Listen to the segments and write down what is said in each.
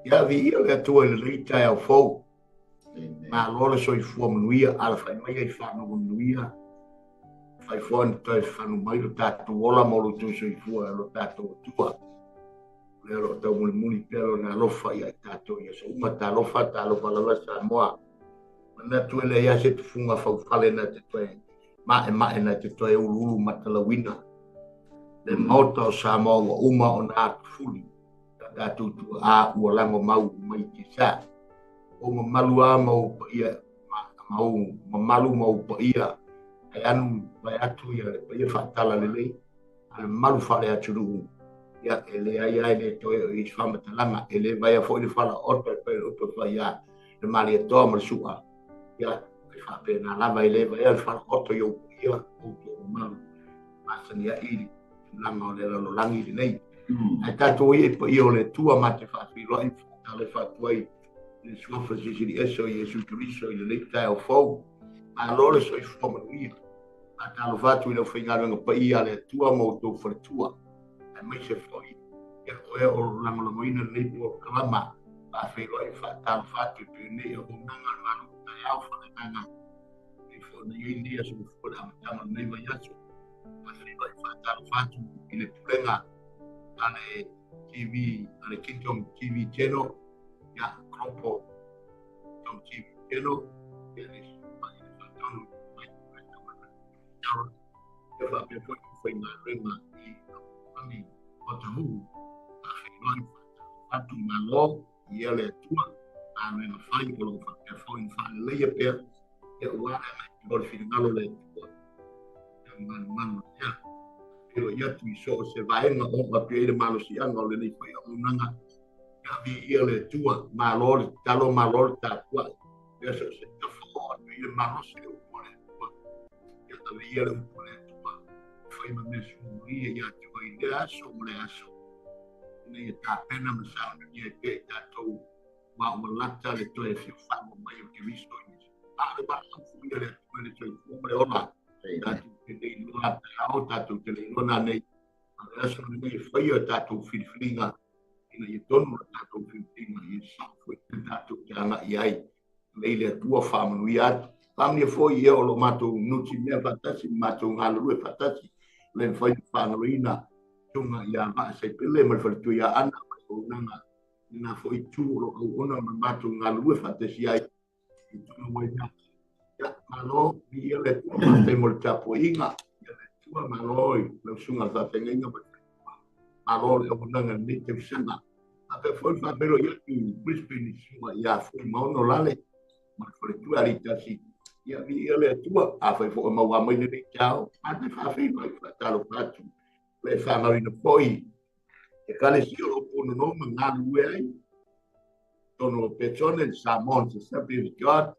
Ia, viia le Atua i lenei taeao fou. Malo le soifua manuia, alafai mai ai faanogo manuia. Fai foi na toe fanu mai lo tatou ola ma lo outou soifua e lo tatou Atua. O lea o lo o taumolimoli pea lona alofa ia i tatou i aso uma. Talofa, talofa lava Samoa. Manatu e leai lava se tufuga faufale na te toe maemae na te toe uluulu matalauina. Le Maota o Samoa ua uma ona atufuli. Ia tatou tuaa ua lago mau mai tiasa. O mamalu a ma ou paia, ma ou mamalu ma ou paia, ae anu vae atu ia le paia faatala lelei, a le mamalu faale-atunuu, ia e leai lava e le toe oo i ai se faamatalaga, e le vaea foi le falaoto e pei o le upu e fai ia le Malietoa ma le Su'a, ia e faapena lava e le vaea le falaoto i ou paia, outou mamalu masani ai i le tulaga o le lalolagi lenei. Ae tatou ia i paia o le Atua ma te faafeiloai ma faatalofa atu ai i le suafa Silisili Ese o Iesu Keriso i lenei taeao fou. Malo le soifua manuia. Faatalofa atu i le aufaigaluega paia a le Atua ma outou faletua, aemaise foi ia oe o lo o lagolagoina lenei polokalama. Faafeiloai ma faatalofa atu i pei nei auaunaga a le Malo taeao faaleagaga pei foi ona i ai lenei aso mafua i le amataga o lenei vaiaso. Faafeiloai ma faatalofa atu i le pulega a le TV, a le Kingdom TV Channel, ia, Global Kingdom TV Channel, ia, le faatonu mai ia faapea foi le faigaluega i Lagi o Tahu. Faafeiloai ma faatalofa atu, malo ia le Atua, galuega fai o lo o faapea foi ona faaleleia pea, ia aua le agai o le finagalo o le Atua. Ia manumanu lea. Faafeiloai atu i so o se vaega o oo atu i ai le malosiaga o lenei foi auaunaga. Ia viia le Atua, malo le tatalo, malo le tapuai. Ia so o se tafa o oo atu i ai le malosi le upu a le Atua. Ia ave ia le upu a le Atua e fai ma mea suluia ia te oe i lea aso ma lea aso, ina ia tapena ma saonia ai pea i tatou aua ua lata le toe feofago mai o Keriso Iesu. A o le valaau foi a le Atua i le soifua ma le ola, tatou te le iloa taeao, tatou te le iloa nanei, a o le aso lenei e faia tatou filifiliga ina ia tonu la tatou filifiliga ia sao foi le tatou te agai i ai. Lei le Atua faamanuia atu. Faamanuia foi ia o lo matou nutimea faatasi, matou galulue faatasi, le mafai ona faagaloina susuga ia Vaa Saipele ma le faletua ia Ana ma le auaunaga i lena foi itu o lo o auauna ma matou galulue faatasi ai i tonu ai mea. Ia, malo, viia le Atua, faafetai mo le tapuaiga. Ia le Atua, malo i lau susuga i le faafeagaiga ma le faletua. Malo le auaunaga i lenei tausaga. Faapea foi le faafeiloai atu i Brisbane i susuga ia Fuimaono Lale ma le faletua Alitasi. Ia, viia le Atua, afai foi o maua mai lenei taeao, matou te faafeiloai faatalofa atu. Le faamauina foi Ekalesia o lo o punono ma galulue ai totonu o Petone, le Samoan Assembly of God,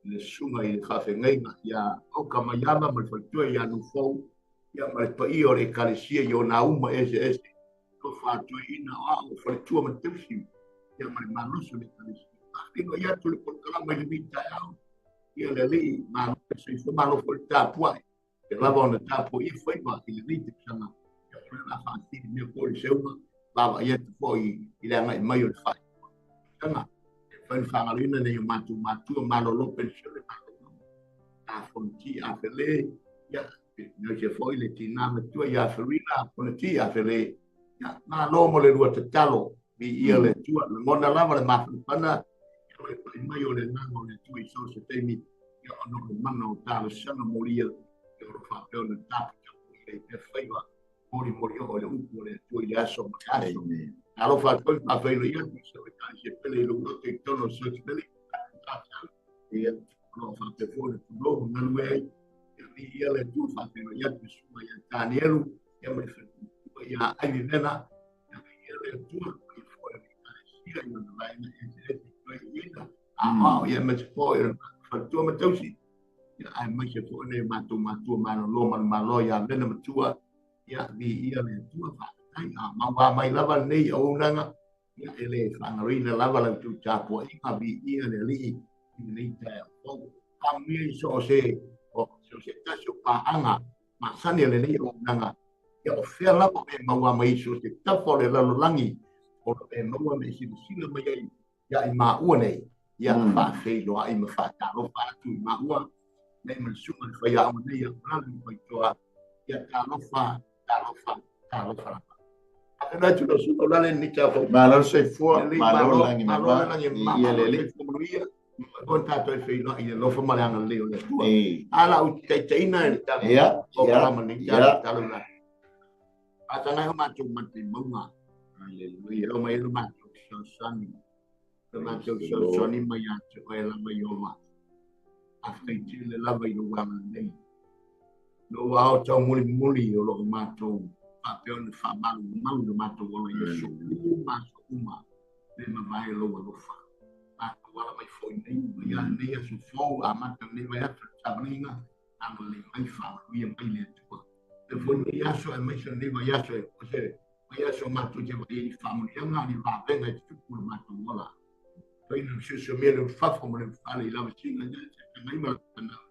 le susuga i le faafeagaiga ia Oka Maiava ma le faletua ia Nufou, ia ma le paia o le Ekalesia i ona uma eseese, tofa toeaina o ao, faletua ma tausi, ia ma le malosi o le Ekalesia. Faafeiloai atu le polokalama i lenei taeao, ia le Alii, malo le soifua, malo foi le tapuai. E lava ona tapuaia faiva i lenei tausaga, ia o le a faasili mea foi le seuga, vaavaai atu foi i le agai mai o le faaiuga. E mafai ona faagaloina nei o matou matua malolo penisione malolo, a Fonoti Afele, ia, aemaise foi le tina matua ia Farina Fonoti Afele. Ia, malo mo le lua tatalo, viia le Atua, lagona lava le mafanafana, ia le pai mai o le agaga o le Atua i so o se taimi, ia ona o le mana o talosaga molia, ia o lo o faapea ona taputapuia ai pea faiva molimoli oo i le upu o le Atua i le aso ma le aso. Alofa atu foi faafeiloai atu i si ou Ekalesia pele i lou loto i totonu o Search Village, ia, o lo o faapea foi ona tulou ma galue ai. Ia, viia le Atua, faafeiloai atu i le susuga ia Tanielu, ia ma le faletua ia Ivy Vena, ia viia le Atua, ia foi o le Ekalesia i ona vaega eseese i toeaiina, aoao, ia aemaise foi o le faletua ma tausi, ia aemaise foi nai o matou matua malolo manumalo ia Vena Matua, ia viia le Atua, faafetai. A maua mai lava lenei auaunaga, ia e le faagaloina lava la outou tapuaiga, viia le Alii i lenei taeao fou. Faamanuia i so o se o se tasi o paaga masani a lenei auaunaga, ia o fea lava o e maua mai i so o se tafa o le lalolagi. O lo e maua me silasila mai ai ia i maua nei, ia faafeiloai ma faatalofa atu i maua nei ma le susuga i le faiaoga nei ia Ulalo le Faitoa, ia talofa, talofa, talofa lava. Faapena atu lau susuga Ulalo i lenei taeao fou. Malo le soifua, Lelei, malo malo, le lagi malo mama, le lagi mama, i malo le le alii. soifua manuia. Ua tatou e feiloai i le alofa ma le agalelei o le Atua. E. A la u taitaiina i le tatou Ia, ia, polokalame nei, ia. tatou tatalo i latou. Faataga ai o matou matai mauga. Hallelujah. E o mai ai lo matou fesoasoani. Lo matou Praise the Lord. fesoasoani mai ia te oe lava Ieova. Faafetai tele lava i lou agalelei. Lou ao taumulimuli o loo matou faapea ona faamalumalu le matou ola i aso uma, aso uma, le mavae lou alofa. Matou ala mai foi nei, mai ia lenei aso fou, amata lenei vaiaso le savaliga, agalelei mai, faamanuia mai le Atua. E foi nei aso aemaise lenei vaiaso, o se vaiaso matou te vaai ai i faamanuiaga, ni vavega e tutupu le matou ola. Toina le siosiomia le fafo ma le fale i lavasiga, ia te tangai ma le fanau.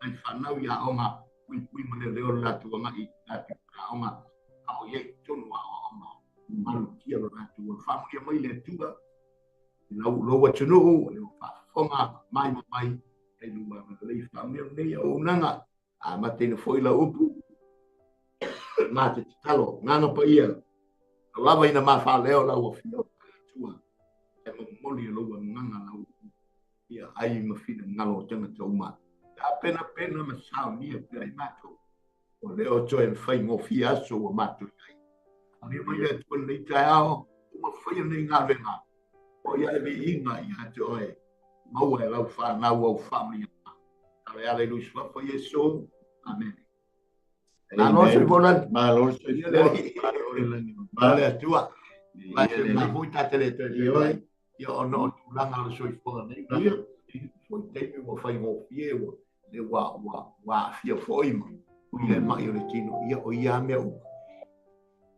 Ai fanau ia aoga, pui pui ma le leo le latou agai, latou aoga, a o iai tonu a aoga. Malutia lo latou ola. Faamanuia mai le Atua, lau lou atunuu, le faafofoga mai ma mai, ai luma agalelei faamanuia lenei auaunaga. Amataina foi lau upu, ma te tatalo, agaga paia, lava ina mafaleo lau afioga Atua, e momoli e lou agaga lau upu, ia ai ma finagalo o tagata uma. A pena pena ma saunia pea i matou, o lea o toe faigofie aso ua matou i ai. Faamanuia mai le Atua lenei taeao, uma faia lenei galuega, o ia le viiga ia te oe, maua e lau fanau au faamanuiaga. Ale ale lui suafa Iesu. Amen. Malo Amen. soifua lani. Malo le Ia soifua, le alii. malo le lagi Malo mama. le Atua. I Ma ia se le alii. mafui ta te le toe Ioe. feiloai. Ia ona o tulaga o le soifuaga nei. Ia. Foi taimi ua faigofie, ua le ua ua ua aafia foi ma i le mai o le tino. Ia o ia mea uma.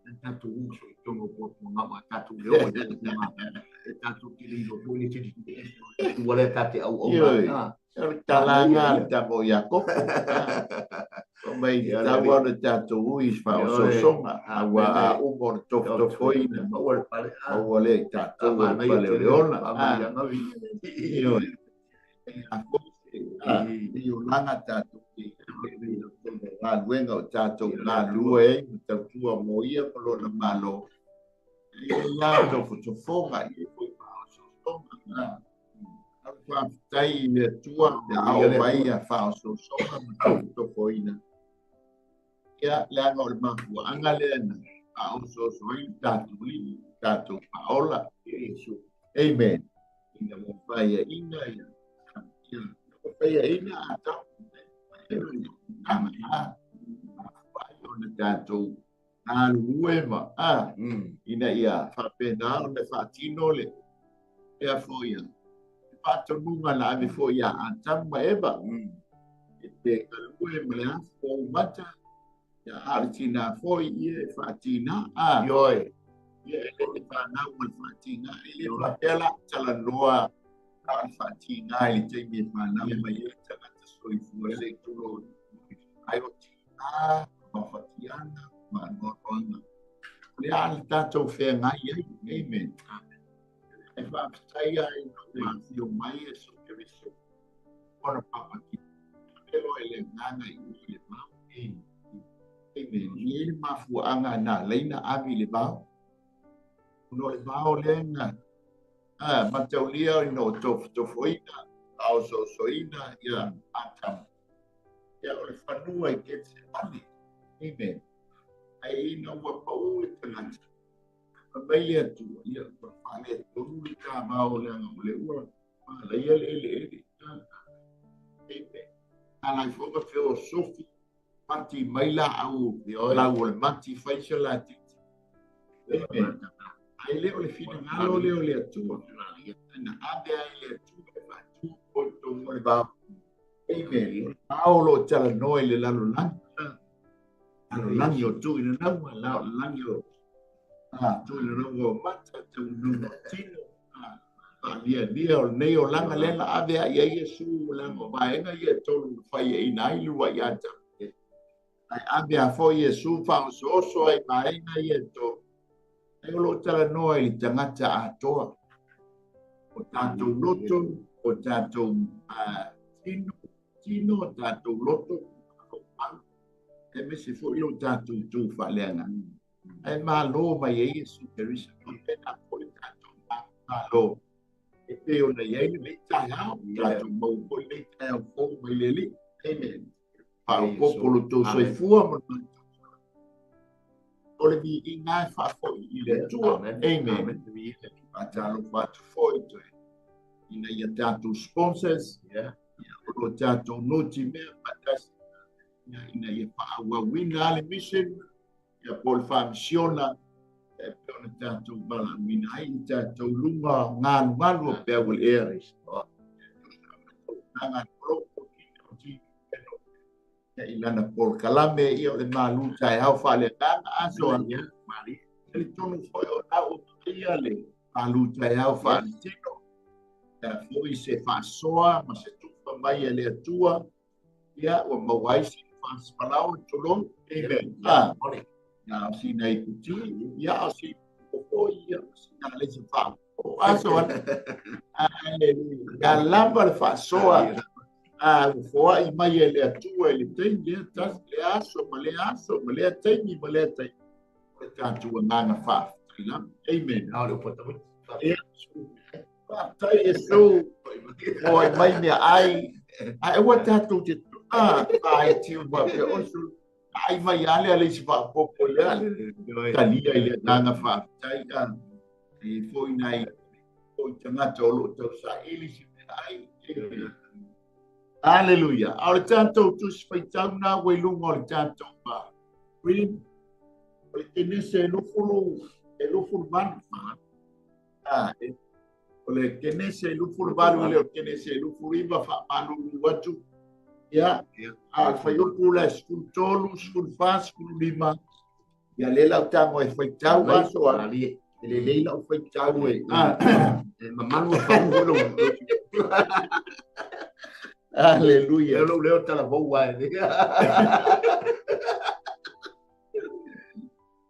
E tatou uso i totonu o puapuaga ua tatou le oo i puapuaga. E tatou te le iloa foi le tele tua lea ta te auauna. Ioe. Ah. O le talaga le tamo ia koko. O mai Ia le tau alii. au le tatou ui i faaosoosoga, Ioe. a ua a uma o le tofotofoina. Maua le pale. Ah. Maua lea i tatou o le Faamanaia pale o le tele. ola. Ah. Faamaniaga vi. Ioe. A foi ah, i olaga tatou te galuega o tatou galulue ai ma tautua mo ia ma lona malo. Ia ia tofotofoga, ia foi faaosoosoga. Ah. O le faafetai i le Atua pe a oo mai ia faaosoosoga ma tofotofoina. Ia, leaga o le mafuaaga lea na faaosooso ai le tatou alii, tatou faaola. Amen. Ina ua faiaina ia, ia, ua faiaina Atamu. Ah, ona tatou galulue ma, ah, ina ia faapena ona faatino le ea foi ia. Faatonuga na ave foi ia Atamu ma Eva. E te galue ma le afu o mata, ia a le tina foi ia e faatina. Ah, Ioe. ia e le whanau ma le faatina. E le faapea la talanoa na o le faatina i le taimi e whanau mai ai tagata soifua se i tulou. Ai o tina, ma fatiana, ma noanoaga. O le a le tatou feagai ai. Amen. E faafetai ai i mafio mai e so Keriso. Ona papati. Pelo e le agaga i ui le vao. Amen. I le mafuaaga na laina ave i le vao. No le vao lea na ah, mataulia i no tofotofoina, aososoina ia Atamu. Ia o le fanua i Getsemane. Amen. Ai ina ua pau le tagata. Fai mai le Atua, ia ua faaletonu le tavao leaga o le ua malaia le eleele. Amen. Alai foi ma feosofi, mati mai laau, lau o le mati fai se latiti. Amen. Ai le o le finagalo le o le Atua. Na ave ai le Atua e faatu o totonu o le vao. Amen. O le vao o lo o talanoa i le lalolagi. Lalolagi o tu i le naua, lalolagi o tu i le naua o mata, tu i le naua o tino. Faalialia o lenei olaga lea na ave ai ai Iesu, leaga o vaega ia e tolu na fai ai na ai lua ia Atamu. Ai ave a foi Iesu faaosooso ai vaega ia e tolu. Ai o loo talanoa i le tagata atoa. O tatou loto, o tatou tino, tino, o tatou loto, e mese foi lo tatou tu faaleagaga. Ae malo mai ai Iesu Keriso, faapena foi le tatou malo. E pei ona i ai lenei taeao, tatou maua foi lenei taeao fou mai le Alii. Amen. Faaopoopo lo outou soifua ma le o le viiga e faafoi i le Atua. Amen. Faatalofa atu foi toe ina ia tatou sponsors, ia o lo tatou noti mea faatasi, ina ia faaauauina le mission, ia po o le faamisiona, e pei ona tatou valaauina ai i tatou luga galugalu o peau o le ea. I lana polokalame ia o le malu taeao faaleagaga aso le tonu foi o lau ia le malu taeao faaletino ia foi se faasoa ma se tufa mai e le Atua ia ua maua ai se faasapalao tulou. Amen. Ia o sina i kuti ia o si o ia o sina le se faa o aso Aleluia. Ia lava le faasoa foai mai e le Atua i le taimi lea tasi le aso ma le aso ma lea taimi ma lea taimi. O le tatou agaga faafetai lava. Amen. Faafetai Iesu foai mai mea ai. Ae ua tatou te ai tiu ma pe osu. Ai mai ale ale si faapopo lea. Talia i le agaga faafetai. E foi nai foi tagata o loo tausaili se mea ai. Aleluia. A o le tatou tusi faitau na ua i luga o le tatou screen. O le Kenese e 28. O le Kenese e 28 le o Kenese e 29 faamalulu atu. Ia, a o le fuaiupu la e 13, 14, 15. Ia le lau tago e faitau aso a. E lelei lau faitau e. Mamalu a lo. Aleluia. E lou leo talavou ai.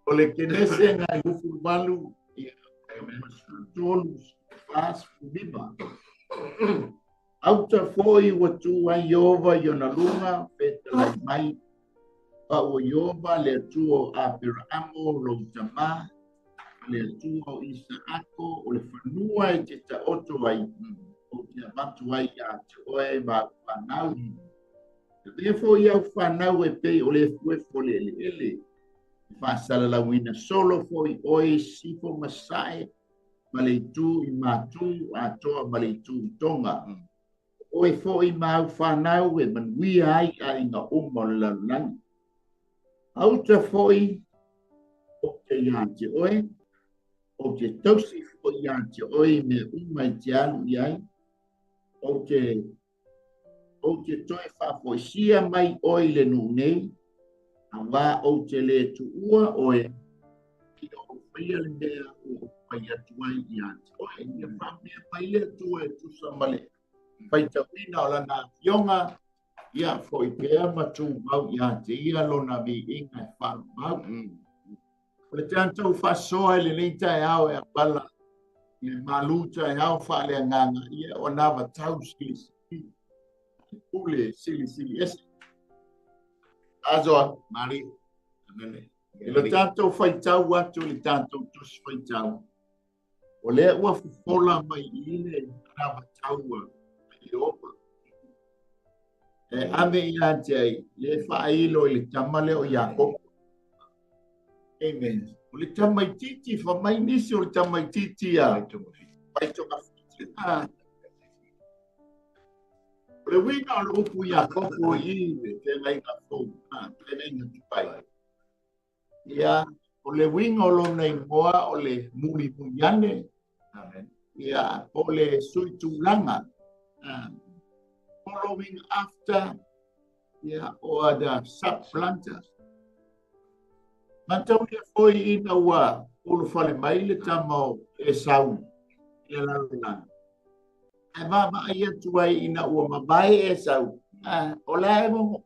O le Kenese na e 28, ia, 13, 14, 15. Auta foi ua tu ai Iova i ona luga, fetalai mai. Pa ua Iova le Atua o Aperaamo lou tamā, le Atua o Isaako, o le fanua e te taoto ai, o te avatu ai ia te oe ma au whanau. Te foi au whanau e pei o le efuefu o le eleele. Faasalalauina solo foi oe sifo masae ma le itu i matu atoa ma le itu i tonga. Oe foi ma au whanau e manuia ai aiga uma o le lalolagi. Auta foi o te ia te oe, o te tausi foi ia te oe me uma i te alu i ai, o te toe faafoisia mai oe i le nuu nei, auā ou te le tuua oe, i o faia le mea ua ou fai atu ai ia te oe. Ia faapea mai le Atua e tusa ma le faitauina o lana afioga, ia foi pea ma tumau ia te ia lona viiga e faalumau. O le tatou faasoa i lenei taeao e apala i le malu taeao faaleagaga, ia o anavatau silisili, pule silisili ese. Aso Mari. Amen. I le tatou faitau atu i le tatou tusi faitau, o lea ua fofola mai i le anavatau a Ieova. E ave ia te ai, le faailo i le tama lea o Iakopo. Amen. O le tamaititi, fa mai nisi o le tamaititi a faitogafiti. O le uiga o le upu Iakopo i le feagaiga fou, feagaiga tuai. Ia, o le uiga o lona igoa o le mulimuliane. Amen. Ia, po o le suitulaga. Following after, ia, or the supplanter. Mataulia foi ina ua ulufale mai le tama o Esau i le lalolagi. Ae vaavaai atu ai ina ua mavae Esau. O la e momo.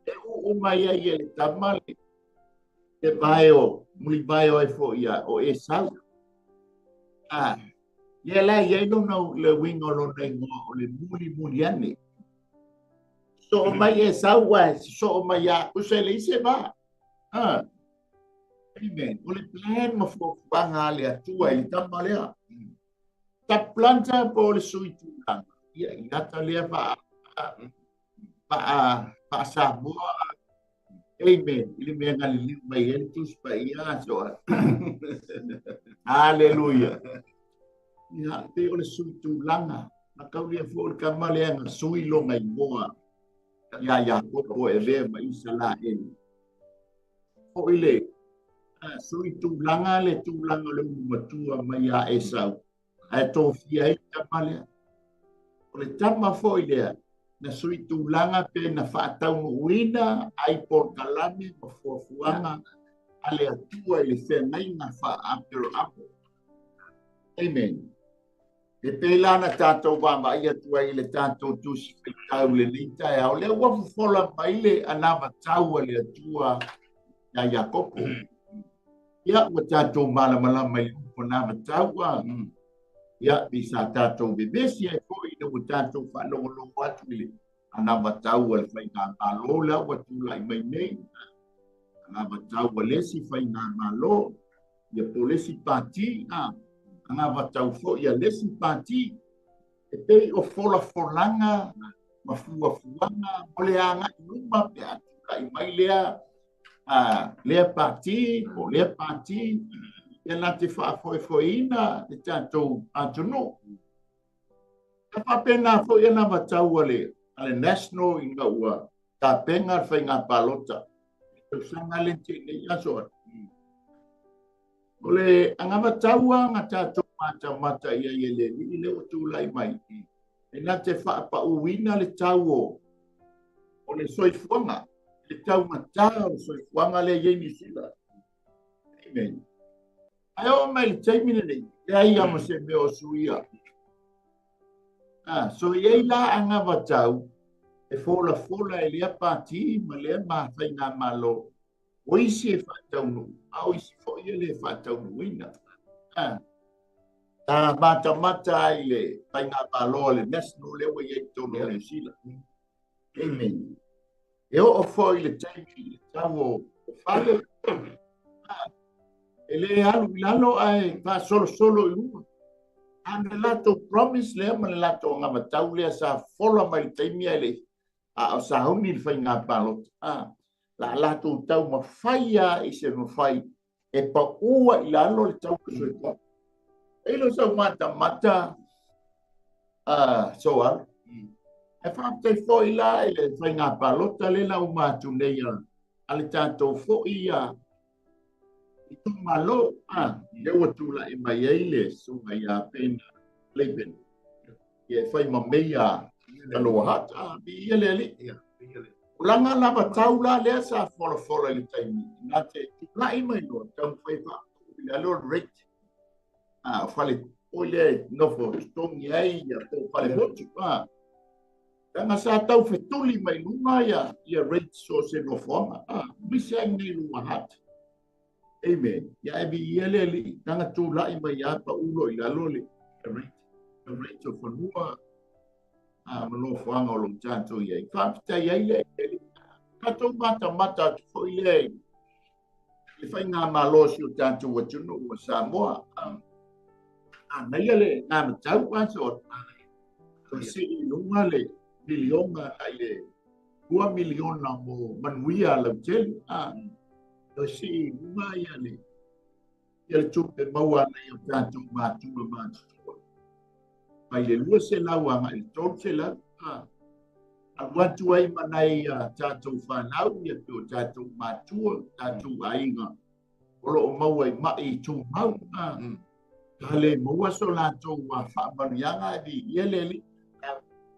E uu mai ai e le tama le vae o Mulivae oe foi ia o Esau. A lea la e i ai lona le uiga o lona igoa o le mulimuli ane. Sosoo mai Esau ae sosoo mai ia Kusa e leai se va. Amen. O le plan ma fuafuaga a le Atua i le tama lea. Supplanter po o le sui tulaga. Ia, i ata lea faa-Samoa. Amen. I le mea na liliu mai ai le Tusi Paia aso. Haleluia. Ia, pei o le sui tulaga. Na kaulia foi o le tama lea na sui lona igoa ia Iakopo e avea ma Isaraelu. Foi le sui tulaga le tulaga o le ulu matua mai ia Esau. Ae tofia ai le tama lea. O le tama foi lea, na sui tulaga pe na faataunuuina ai polokalame ma fuafuaga a le Atua i le feagaiga faa-Aperahamo. Amen. E pei la na tatou vaavaai atu ai i le tatou Tusi Faitau i lenei taeao, lea ua fofola mai le anavatau a le Atua ia Iakopo. Ia, ua tatou malamalama i le upu anavatau a. Ia, pei sa tatou vevesi ai foi ina ua tatou faalogologo atu i le anavatau a le faigamalo lea ua tulai mai nei, anavatau a le isi faigamalo, ia po o le isi pati, a, anavatau foi a le isi pati, e pei o folafolaga ma fuafuaga mo le agai i luma pe a tulai mai lea lea pati po o lea pati, ia na te faafoefoeina le tatou atunuu. E faapena foi anavatau a le National ina ua tapena le faiga palota. Tausaga le tele aso ai. O le anavatau na tatou matamata i ai e le alii lea ua tulai mai. E na te faapauina le tau o le soifuaga, le taugata o le soifuaga lea i ai Niu Sila. Amen. Ae oo mai le taimi lenei, leai lava ma se mea o suia. So i ai la anavatau e folafola e lea pati ma lea faigamalo, o isi e faataunuu, a o isi foi e le faataunuuina. Ta matamata ai le faigamalo a le National lea ua i ai i totonu o Niu Sila. Amen. E oo foi le taimi i le tau o fale, e le alu i lalo ae faasolosolo i luga. A na latou promise lea ma le latou anavatau lea sa fola mai le taimi ae le a o sauni le faiga palota. La latou taumafai lava i se mafai e paua i lalo le tau o le soifuaga. E le o sau matamata soalo. E faafetai foi la i le faiga palota lea na uma atu nei a le tatou foi itumalo, lea ua tulai mai ai le susuga ia Pena Leiben. Ia e fai ma meia Lower Hutt. Viia le alii. O lana anavatau la lea sa folafola i le taimi, na te tulai mai loa, taumafai faapau i lalo le rate. O fale foi lea e nofo totogi ai ia po o fale motu. Leaga sa tau fetuli mai luga ia rates o se nofoaga. Aemaise ai nei Lower Hutt. Amen. Ia e viia le alii, leaga tulai mai lava paulo i lalo le rate o fanua ma nofoaga o lo o tatou i ai. Faafetai ai le alii. Tatou matamata atu foi lea i le faigamalo o si o tatou atunuu o Samoa. Manaia le anavatau aso. Toe sii i luga le miliona i le 2 miliona mo manuia lautele. Toe sii i luga ia le tupe maua nei o tatou matua matutua. Mai le 200 agai i le 300. Alu atu ai ma nai tatou fanau, ia pe o tatou matua, tatou aiga, o lo o maua i mai tumau. Ka le maua so latou faamanuiaga e viia le alii.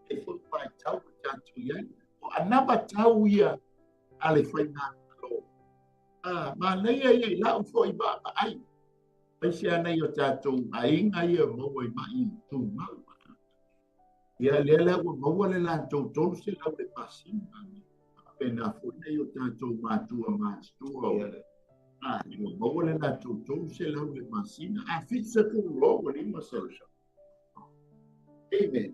E foi vaitau o tatou i ai. O anavatau ia a le faigamalo. Manaia ia i lau foi vaavaai. Aemaise lava nai o tatou aiga ia maua i mai tumau. Ia lea la ua maua le latou 300 le masina. Faapena foi nai o tatou matua matutua Ua maua le latou 300 i le masina, a 70 loa ua 500. Amen.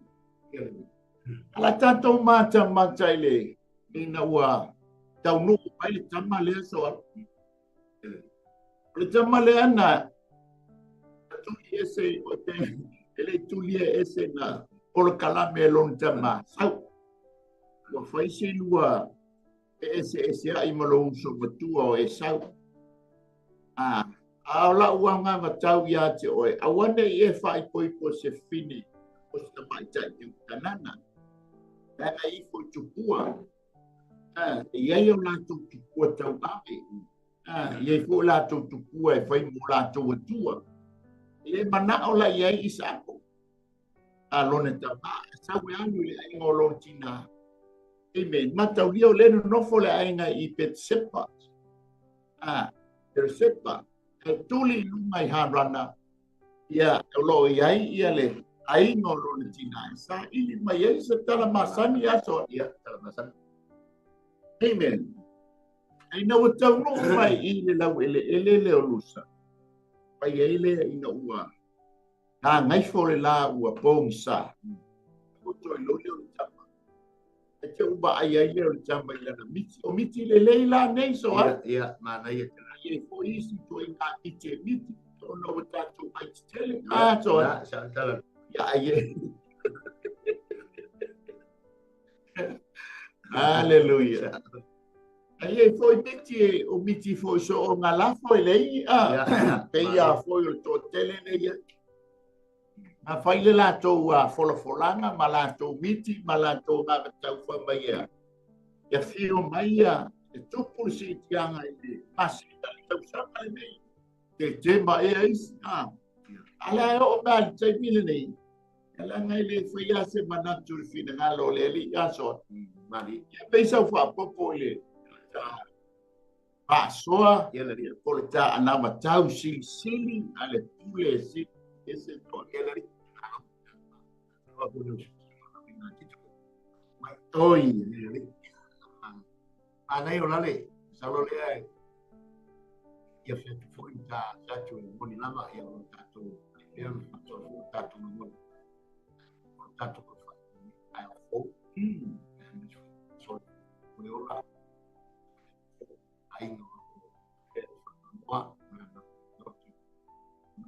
Ala tatou matamata i le ina ua taunuu mai le tama lea so. O le tama lea na tuli ese o te ele tulia ese na polokalame e lona tama. Sau. Ua fai se lua ese ese ai ma lou uso matua o Esau. A o lau agavatau ia te oe, aua nei e faaipoipo se fine o se tamaitai i Kanana. Leaga ifo i tupua. E i ai o latou tupua tauave. E i ai foi o latou tupua e fai mo latou atua. E le manao la i ai Isaako. A lona tama, sau e alu i le aiga o lona tina. Amen. Mataulia o le nonofo le aiga i Betsepa. Betsepa. E tuli i luga i Harana. Ia, o loo i ai ia le aiga o lona tina. E saili mai ai se tala masani aso. Ia, tala masani. Amen. Ai na ua taunuu mai i le laueleele le o Lusa. Mai ai lea ina ua gagaifo le la ua pogisa. Ua toe lole o le tama. E te uva ai ai le o le tama i lana miti. O miti lelei la nei so a. Ia, ia, manaia. Ia foi isi toe ngā miti e miti. Ona ua tatou ai tetele. Ah, so a. Ia, sa tala. Ia, ai e. Hallelujah. Ai e foi miti e o miti foi so o ngā lafo e lei. Ia, ia. Pe ia foi o le toatele nei. Ma fai le latou a folafolanga ma latou miti ma latou gavataufa mai ia. Ia fio mai ia e tupu le siitiaga i le masina le tausaga lenei. Te te ma ea isi. Ala e oo mea le taimi lenei. Ala ngai le fai a se manatu le finagalo o le Alii aso. Mali. Ia pei sau faapopo i le faasoa Ia le po le ta anavatau silisili a le pule sili ese toa. Ia le Oi. Anai o lale, salo lea ia whatu foi ta tatu e moni lava ia o tatou ia whatu o tatou moni. O tatou ko whatu ai o fou. So o le ora ai no e whakanoa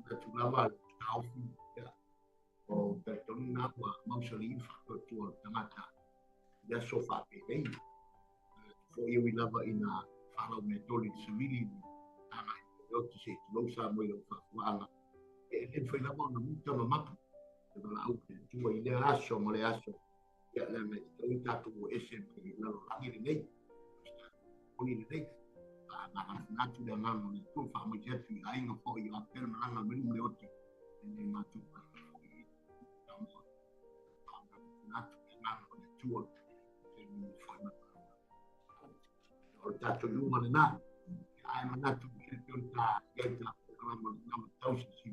na tu lava tau ia o te tonu nā ua mausali whakautua tangata ia so whapelei. Fo ia ui lava ina whalau me toli sivili anga o te se te sa mo ia whafuanga. E le whai lava ona muta ma mapu. Te wala au te tua i le aso ma le aso. Ia le me te tau tātou o ese me lalo langi le nei. Oni le nei. A ngā ngā le ngā le tu wha mo te atu i ainga fo i a pera malanga meni me oti. E ne ngā tu i ngā tu le ngā le tua. Te ni whai ma. O tātou i uma le nā. Ai manatu i te o tā ia tā kalama na matau si si.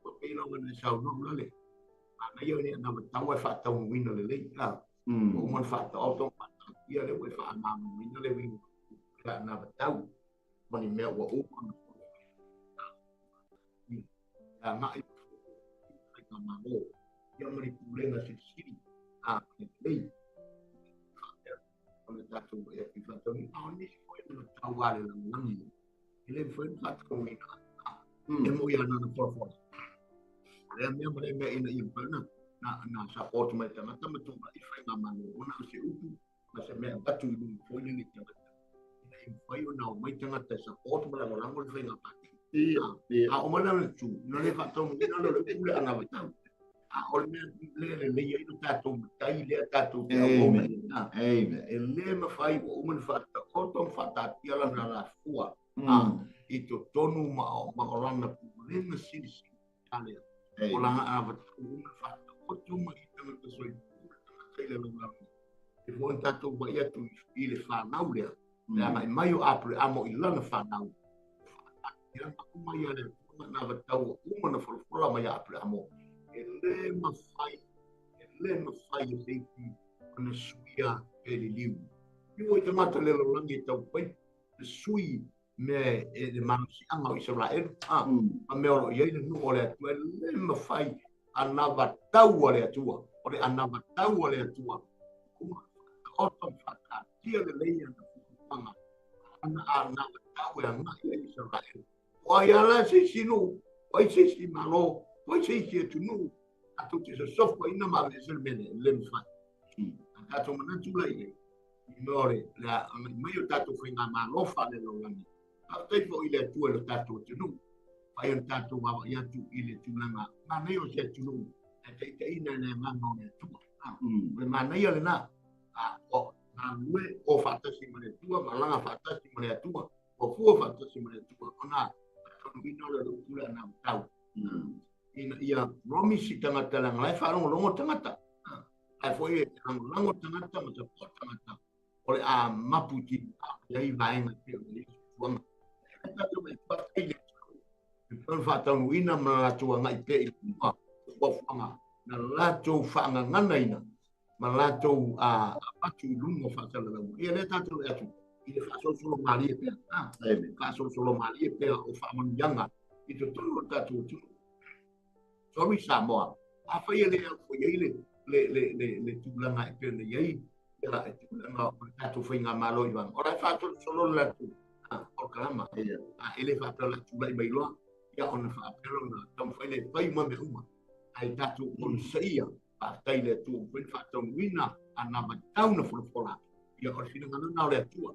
Ko pēlā o le sau no lale. A na ia ni na matau e whaatau wina le lei. O man whaatau o whaatau ia le ue whaanā wina le wina. Ka na matau. Mani mea ua uma. Ia ngai i ka mamo. Ia mani pulenga silisili. A le lei. O le tātou e i whaatau ni. A o nisi foi na matau ale la langi. E le foi na whaatau wina. E mo ia nana folafola. Lea mea ma le mea ina ia mpana na support mai tangata ma tunga i whai ngā manu ona o se upu ma se mea batu i lunga foi ni tangata. Ina i whai ona o mai tangata support ma lango lango le whai ngā pati. Ia, ia. A o mana le tu, na le whaatau ina le upu le anga vatau. A o le mea le le le ia ino tātou matai lea tātou te au Amen. Amen. E le mawhai o umani whaata o tong whaatatia lana la fua. I to tonu ma o ma o lana pulenga silisili. Ale. O langa a vatau umani whaata o tuma i tangata soi tangata i le langa. E fo tātou wa ia tu i le whanau lea. Le anga i mai o apre amo i lana whanau. Ia ma uma ia le na vatau uma na folafola mai apre amo. E le mawhai, e le mawhai e seiti ona suia e le liu. Iu i tangata le lolangi e tau pai, le sui Mea e le malosiaga o Isaraelu, ma mea o lo o i ai le nuu o le Atua, e le mafai anavatau a le Atua. O le anavatau a le Atua, ua oto faataatia lelei ana fuafuaga, ana anavatau e agai ai Isaraelu. O ai ala se isi nuu, o ai se isi malo, o ai se isi atunuu, tatou te sosofaina ma aveese le mea lea, e le mafai. A tatou manatu la i ai, i mea o le agai mai o tatou faigamalo faalelalolagi, faafetai foi i le Atua i lo tatou atunuu, fai ona tatou vaavaai atu i le tulaga manaia o se atunuu e taitaiina e le agaga o le Atua. O le manaia lena, o galulue o faatasi ma le Atua, malaga faatasi ma le Atua, o fua faatasi ma le Atua, ona faataunuuina o le upu le anavatau. Ina ia promise i tagata leaga la e faalogologo tagata. Ae foi e lagolago tagata ma tapu'a tagata o le a mapu ti a ai vaega e pei ona i ai soifuaga. E tatou e faafetai i le Atua e mafai ona faataunuuina ma latou agai pea i luma o fuafuaga na latou faagaganaina ma latou avatu i luga o faasalalauga. Ia lea tatou e atu i le faasolosolo malie pea, faasolosolo malie pea o faamanuiaga i totonu o le tatou atunuu. Sorry Samoa, afai e le au foi ai le tulaga e pei ona i ai ia e tulaga o le tatou faigamalo i vaega. O la e faasolosolo le latou polokalama. A e le faapea o le a tulai mai loa, ia ona faapea ona taumafai le fai ma mea uma. Ae tatou onosaia, faafetai i le Atua ua mafai ona faataunuuina anavatau na folafola. Ia o le finagalo lena o le Atua,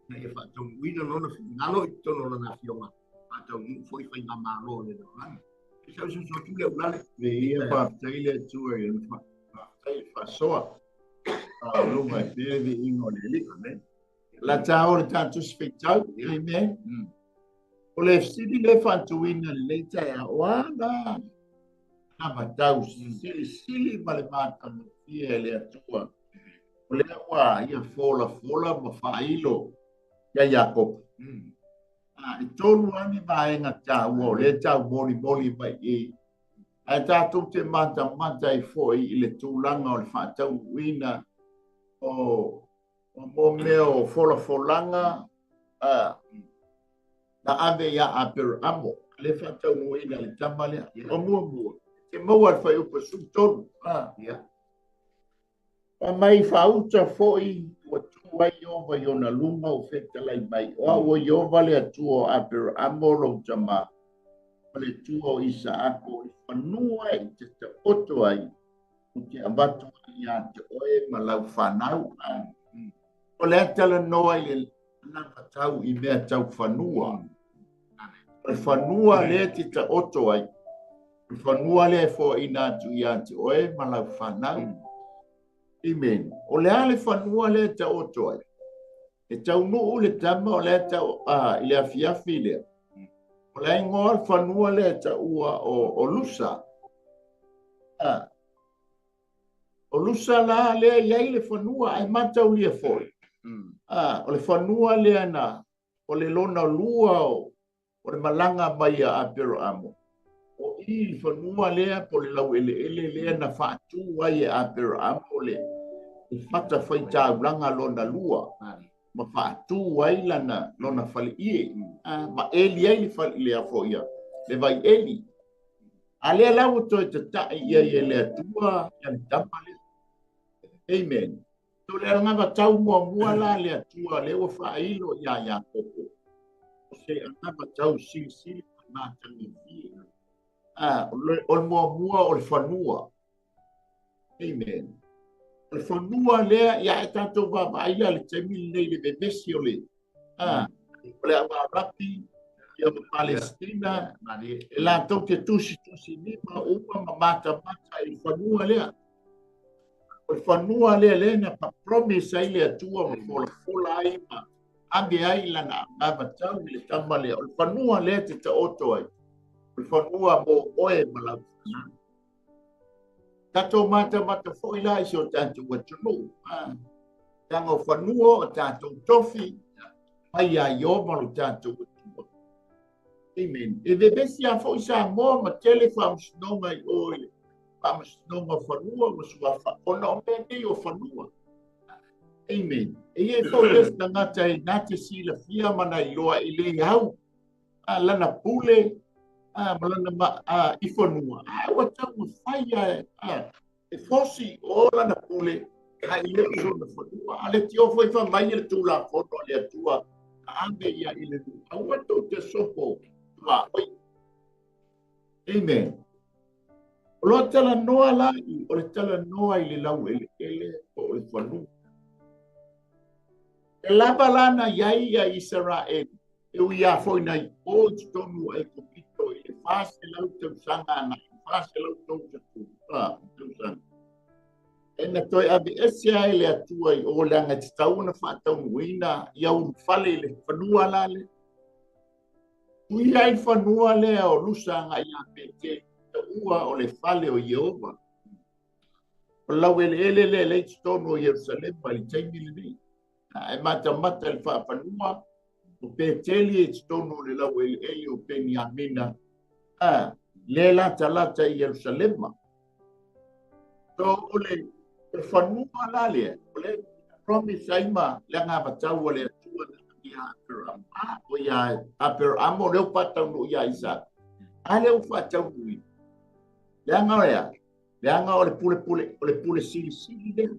ina ia faataunuuina lona finagalo i totonu o lona afioga, faataunuu foi faigamalo o le lalolagi. E sau soso atu le ulale. Le ia faafetai le Atua i le faafetai i le faasoa. Luga e pea viiga o le Alii. Amen. La tāo le tātou se feitau. Amen. O le fesili le faatuina lelei taeao, o a la anavatau silisili ma le matagofie e le Atua. O lea ua ia folafola ma faailo ia Iakopo. E tolu lava ni vaega taua o lea tau molimoli mai i. Ae tatou te matamata ai foi i le tulaga o le faataunuuina o mo mea o folafolaga na ave ia Aperamo, le faataunuuina le tama lea. O muamua, te maua le fuaiupu 13. Fa mai faauta foi ua tu ai Ieova i ona luga o fetalai mai. O au o Ieova le Atua o Aperamo lou tamā, ma le Atua o Isaako, o le fanua i te taoto ai, ou te avatu ai ia te oe ma lau fanau. O le atalanoa i le anavatau i mea tau fanua. O le fanua lea te taoto ai, o le fanua lea e foaina atu ia te oe ma lau fanau. Amen. O le a le fanua lea e taoto ai? E taunuu le tama o lea tau, i le afiafi lea. O le igoa le fanua lea e taua o Lusa. O Lusa la lea i ai le fanua ae mataulia foi. O le fanua lea na o le lona lua o le malaga mai a Aperamo. O i le fanua lea po le laueleele lea na faatu ai e Aperamo le fata faitaulaga lona lua. Ma faatu ai lana lona faleie. Ma eli ai le fale le afo ia, le vai eli. A lea la ua toe tata'i i ai e le Atua ia le tama lea. Amen. So le anavatau muamua la le Atua lea ua faailo ia Iakopo. O se anavatau silisili ma matagofie. O le muamua o le fanua. Amen. O le fanua lea ia e tatou vaavaai la le taimi lenei le vevesi o le o le Awarapi ia ma Palestina e latou te tusitusi lima uma ma matamata i le fanua lea. O le fanua lea lea na promise ai le Atua ma folafola ai ma ave ai lana anavatau i le tama lea. O le fanua lea te taoto ai. O le fanua mo oe ma lau fanau. Tatou matamata foi la i si o tatou atunuu. Leaga o fanua o tatou tofi mai ia Ieova lo tatou Atua. Amen. E vevesi a foi Samoa ma tele faamasinoga i o i le faamasinoga o fanua ma suafa ona o mea nei o fanua. Amen. E ia fau le tagata e na te silafia ma na iloa i le au a lana pule a ma lana a i fanua. A ua taumafai a e fosi o lana pule a i le sona fanua. A le tio foi fa mai le tulafono a le Atua a ave ia i le nuu. Aua tou te sopo ma oi. Amen. O lo talanoa la i, o le talanoa i le laueleele po o le fanua. E lava lana iai ia Isaraelu, e ui a foi nai o i totonu o Aikupito i le 400 tausaga na, 430 tausaga. E na toe ave ese ai le Atua i o leaga e tatau ona faataunuuina ia ulufale i le fanua la le. Ui ai fanua lea o Lusa agai ia Peteli, taua o le fale o Ieova. O laueleele lea le i totonu o Ierusalema i le taimi lenei. E matamata le faafanua o Peteli e totonu o le laueleele o Peniamina, le latalata i Ierusalema. So o le fanua la lea, o le promise ai ma le agavatau o le Atua ia Aperama. O ia Aperama o lea ua faataunuu ia Isaka. A lea ua faataunuuina. Leaga o lea, leaga o le pule o le pule silisili lea.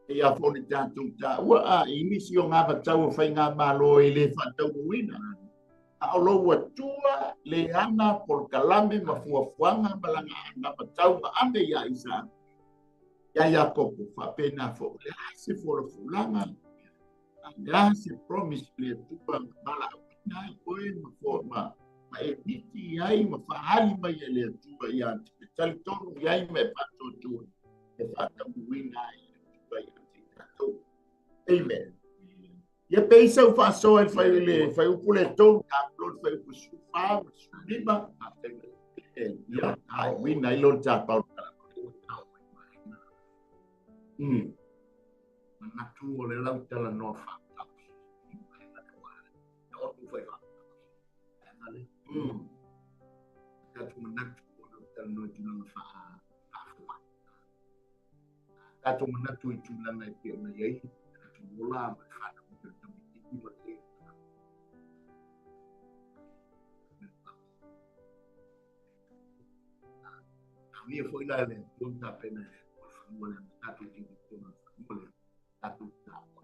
Ia fo ni tatou taua a i nisi o gavatau o faigamalo e le faataunuuina. A o lou Atua le ana polokalame ma fuafuaga ma lana anavatau ma ave ia Isaka. Ia Iakopo faapena foi le a se folafolaga, le a se promise le Atua valaauina ai oe ma fo ma e miti ai ma faali mai e le Atua ia te talitonu i ai ma e faatuatua e faataunuuina ai le Atua ia te tatou. Amen. Ia pe isa u faasoa i le fai le fuaiupu le 3, tapulo le fuaiupu 14 ma le 15. Ia, ai uina i lo le tapau. Manatu o le lau talanoa faatau. O tu fai faatau. Tatou manatu o le talanoa i tulaga faafomai. Tatou manatu i tulaga e pei ona i ai, tatou ola ma le fanau o le tamaitiiti ma le Ia foi la le Atua ma tapena e o le fanua lea, tatou te totonu o le fanua lea, tatou taua.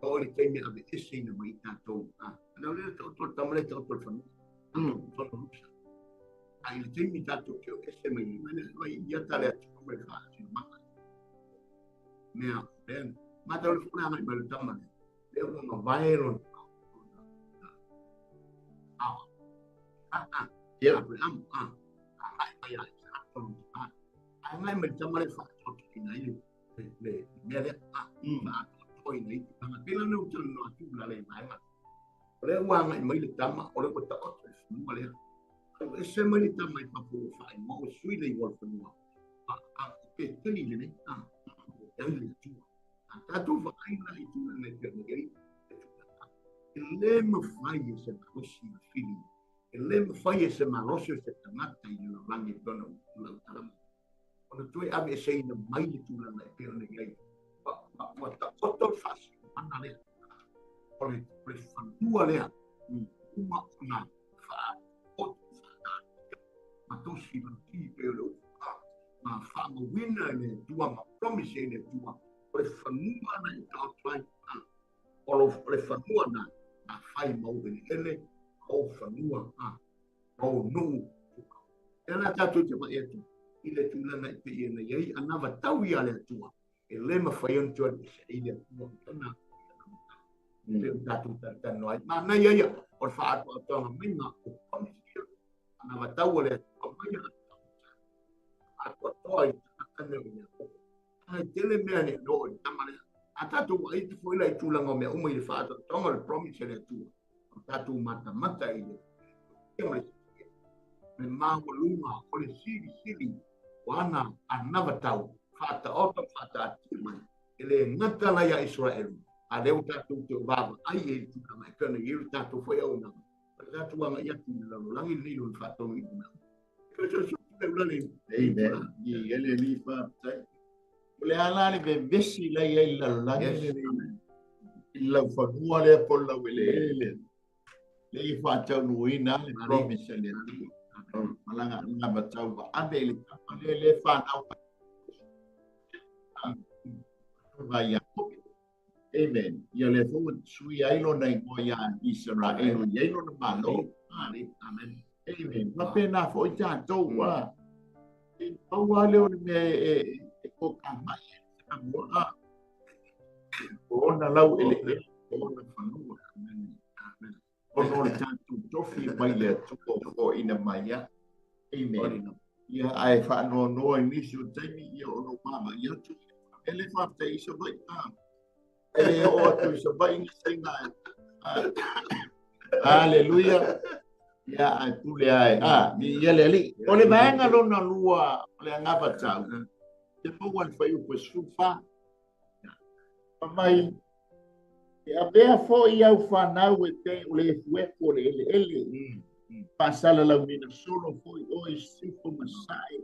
O le taimi ave ese ina mai tatou. Ana o le taoto le tama le taoto le fanua. Tonu lusa. A i le taimi tatou te o ese mai mai le mai ia ta le Atua ma le faatinomaga. Mea, lea, ma tau le funa ngai mai le tama le. Lea ua mavae lona. Ah. Ah, ah. Ia. Abraham, ah. Ai mai ai ai mai mai tama le faatotoina ai le mea lea faatotoina ai tama pela le utalo atu la le vaega o le ua agai mai le tama o le ua taoto le fanua lea e se mai le tama i fafo ua faaigoa ua sui le igoa o le fanua a Peteli lenei e ai le Atua a tatou vaai la i tulaga e pei ona i ai e le mafai e se malosi na fili e le mafai e se malosi o se tagata i le lalolagi e pei ona lau talama ona toe ave eseina mai le tulaga e pei ona i ai ua taoto le faasilomana lea o le fanua lea uma ona faaoto faataatia ma tosi lauti pei o le upu ma faamauina e le Atua ma promise e le Atua o le fanua na e taoto ai o le fanua na na fai mau eleele o fanua o nuu. E la tatou te vaai atu i le tulaga e pei ona i ai anavatau ia le Atua e le mafai ona toe ese ai le Atua ona pe o tatou talanoa ai. Manaia ia o le faaatoatoaga maiga o promise ia anavatau o le Atua mai atoatoa i tagata mea o Iakopo. Ai tele mea ne no o le tama lea. A tatou vaai atu foi la i tulaga o mea uma i le faaatoatoaga o le promise a le Atua. O tatou matamata i le le maualuga o le silisili o ana anavatau faataoto faataatia mai e le gata la ia Israelu a lea ua tatou te vaavaai ai i le tulaga e pei ona i ai le tatou foi auaunaga o le tatou agai atu i le lalolagi lenei lona faataunuuina. Amen. I ele li faafetai. O le ala le vevesi lai ai lalolagi i lau fanua lea po o le laueleele lea. Le i faataunuuina le promise a le Atua. Malaga anavatau vaave i le tama lea le fanau mai Iakopo. Amen. Ia lea foi ua sui ai lona igoa ia Isaraelu, i ai lona Malo. Amen. Amen. Faapena foi tatou a. E pau lava lea o le mea e toatamai ai le Samoa. O ona laueleele, o ona fanua. Amen. Ona o le tatou tofi mai le Atua o foaiina mai ai. Amen. Ia ae faanoanoa i nisi o taimi ia ona o vaavaai atu. E le faafetai i Savaii. E le oo atu i Savaii ni saiga. Haleluia. Ia ae pule ae. Ia le Alii. O le vaega lona lua o le anavatau, e maua i le fuaiupu e 14. Fai mai, e avea foi au fanau e pei o le efuefu o le eleele, faasalalauina solo foi oe i sisifo ma sasae,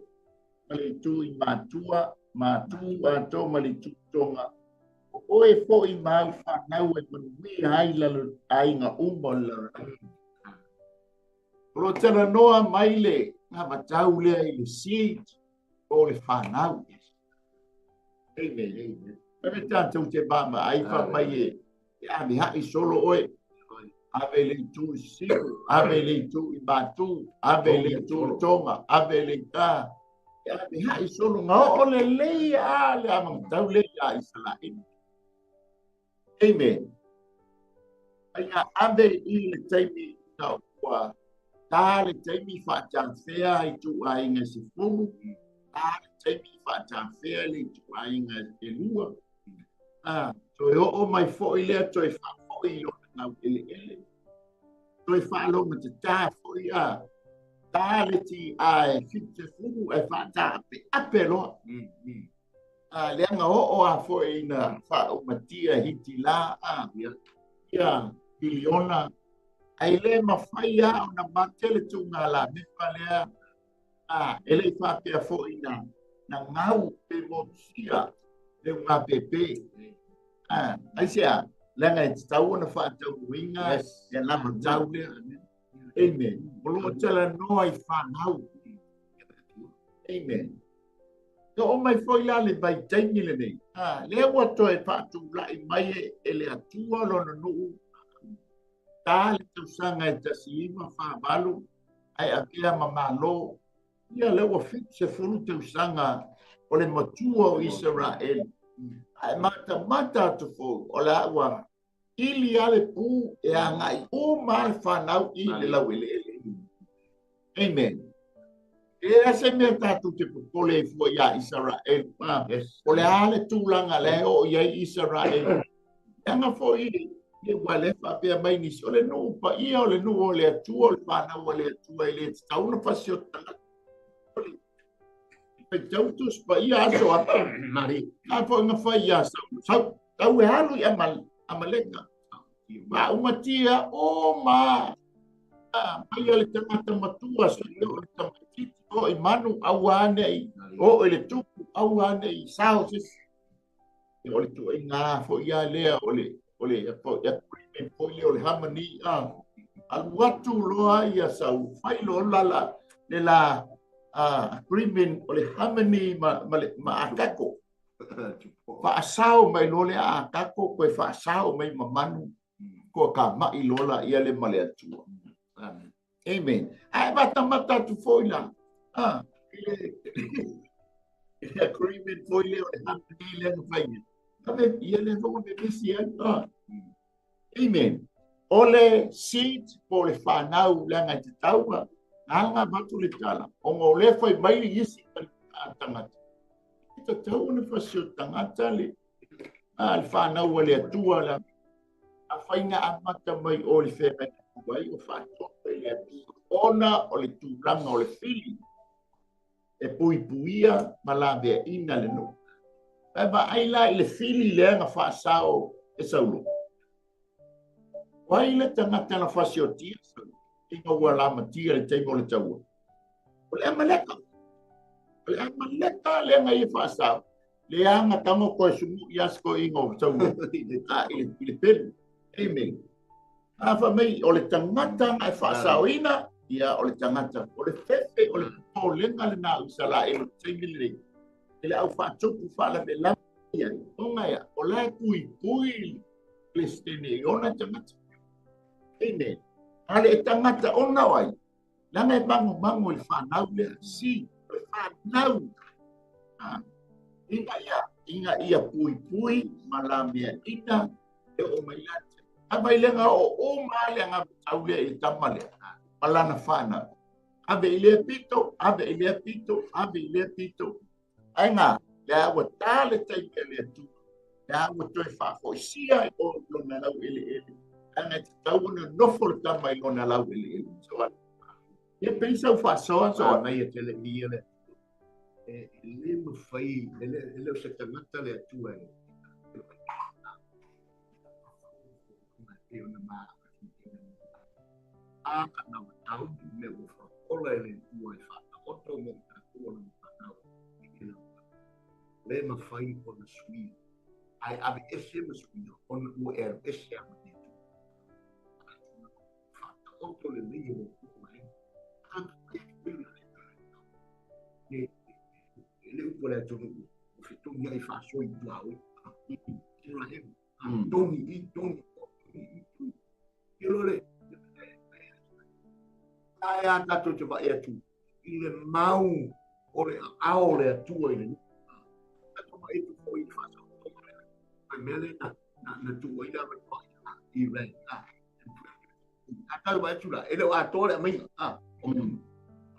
ma le itu i matua, matu atoa ma le itu toga. O oe foi ma au fanau e manuia ai aiga uma o le lalolagi. O lo o talanoa mai le anavatau lea i le seed o le fanau. Amen. Ave tatou te vaavaai fai mai e ave hai solo oe. Ave le itu i sisifo, ave le itu i matu, ave le itu i toga, ave le ita. E ave hai solo nga oo lelei a le anavatau lea ia Isaraelu. Amen. Ai a ave i le taimi na ua ta le taimi faatafea i ituaiga e 10, ta le taimi faatafea le ituaiga e 2. Toe oo mai foi lea, toe faafoi i lona laueleele, toe faalogotatā foi a ta le ti a e 70 e faataapeape loa. Leaga oo a foi ina faaumatia Hitila a ia piliona, ai le mafai a ona mate le tuuga lamefa lea. E le i faapea foi na gau pe motusia le unga pepe. Ai se a, leaga e tatau ona faataunuuina ia anavatau lea. Amen. O lo o talanoa i fanau. Amen. Oo mai foi la le vaitaimi lenei. Lea ua toe faatulai mai e le Atua lona nuu. Ta le tausaga e 1948 ae avea ma Malo. Ia lea ua 70 tausaga o le matua o Isaraelu. Ae matamata atu foi o le ua ili a le pu e agai uma le fanau i le laueleele. Amen. E ase mea tatou te popole ai fua ia Isaraelu. O le a le tulaga lea e oo i ai Isaraelu. Leaga foi le ua le faapea mai nisi, o le nuu paia, o le nuu o le Atua, o le fanau o le Atua, e le tatau ona fasiota. Faitau Tusi Paia aso a Mari. A foi na fai ia Sau, tau e alu i Amaleka. Faaumatia o ma mai a le tagata matua seia o le tamaitiiti o i manu aua nei o i le tupu aua nei sao sisi. O le tuuaiga foi ia lea o le agreement foi lea o le harmony a alu atu loa ia Sau fai loa la le la agreement o le harmony ma Akako. Faasao mai loa le Akako koe faasao mai ma manu koa ka mai loa la ia le ma le Atua. Amen. Amen. Ae matamata atu foi la i le agreement foi lea o le harmony lea na fai. Ave ia le foi vevesi ai. Amen. O le seed po le fanau leaga e tatau na avatu le tala. Ona o lea fai mai le isi tagata. E tatau ona fasio tagata le fanau a le Atua la. A faina amata mai o le feagai ai o faatoa i le Atua. Ona o le tulaga o le fili e puipuia ma laveaina le nuu. Ae vaai la i le fili lea na faasao e Saulo. O ai le tagata na fasiotia ina ua lamatia le taimi o le taua? O le Amaleka. O le Amaleka lea na ia faasao. Le anga tango koe sumu i asko ingo sau i le pelu. Amen. A fa mai o le tangata ngai whaasaoina, ia o le tangata. O le fefe, o le polenga le nā usala e lo taimi le. E le au whaatupu whaalawe lama ia. Onga ia, o lae kui kui Kristene i ona tangata. Amen. Ale e tangata ona wai. Langa e mango mango i whanau lea. Si, o le whanau. Inga ia pui pui, malamea ina, e o mai late. A mai lenga o maale nga tau lea i tama lea. Malana whanau. Ave i lea pito, ave i lea pito, ave i lea pito. Ai ngā, lea ua tā le taimi a le Atua. Lea ua toe whaafoisia i o lona lau ele ele. Ai ngā te tau ona nofo le tama i lona lau ele ele. So, e peisa u whaasoa, so. Nei e tele ia le. E le mawhai, e le o se tangata le Atua e. E ona maa. A ka na tau me o whakola e le Atua e whaataoto mo tātua na whanau. Le mawhai o na sui. Ai ave ese ma sui ona ua e ese a ma te Atua. Whaataoto le lei o o e le upo le atunu o whitongi ai whaasoi tua oi. Tongi i, tongi, tongi i. I lo le, ai a tātou te vae atu, i le mau o le ao le atua i le nu. Tātou vae atu fo i whaasoi. Ai mea le na tua i la i re. Tātou vae atu la, e le o atoa le amainga. E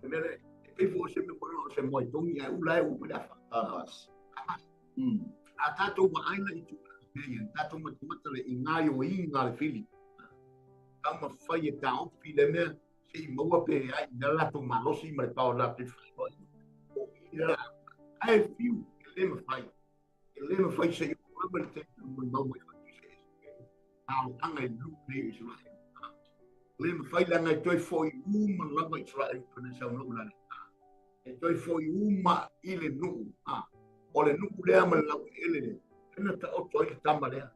mea le, e peifo o se mea o se moe tongi ai ula e u le afa. Amas. A tātou wa aina i tu. Ia, tātou matamata le i ngā o i ngā le whili. Tau ma whai e tā opi le mea, se i maua pe ai, nā lato malosi ma le pao la te whai. O i la, ai whiu, e le mawhai. E le mawhai se i o le te mo mau mai whai se e. Ao anga i lu nei Israel. Le mawhai langa i toi fo i uma lava Israel pene sa una ulale. E toi fo i uma i le nuu. O le nuu lea ma le lau ele le. Ena ta oto ai le tama lea.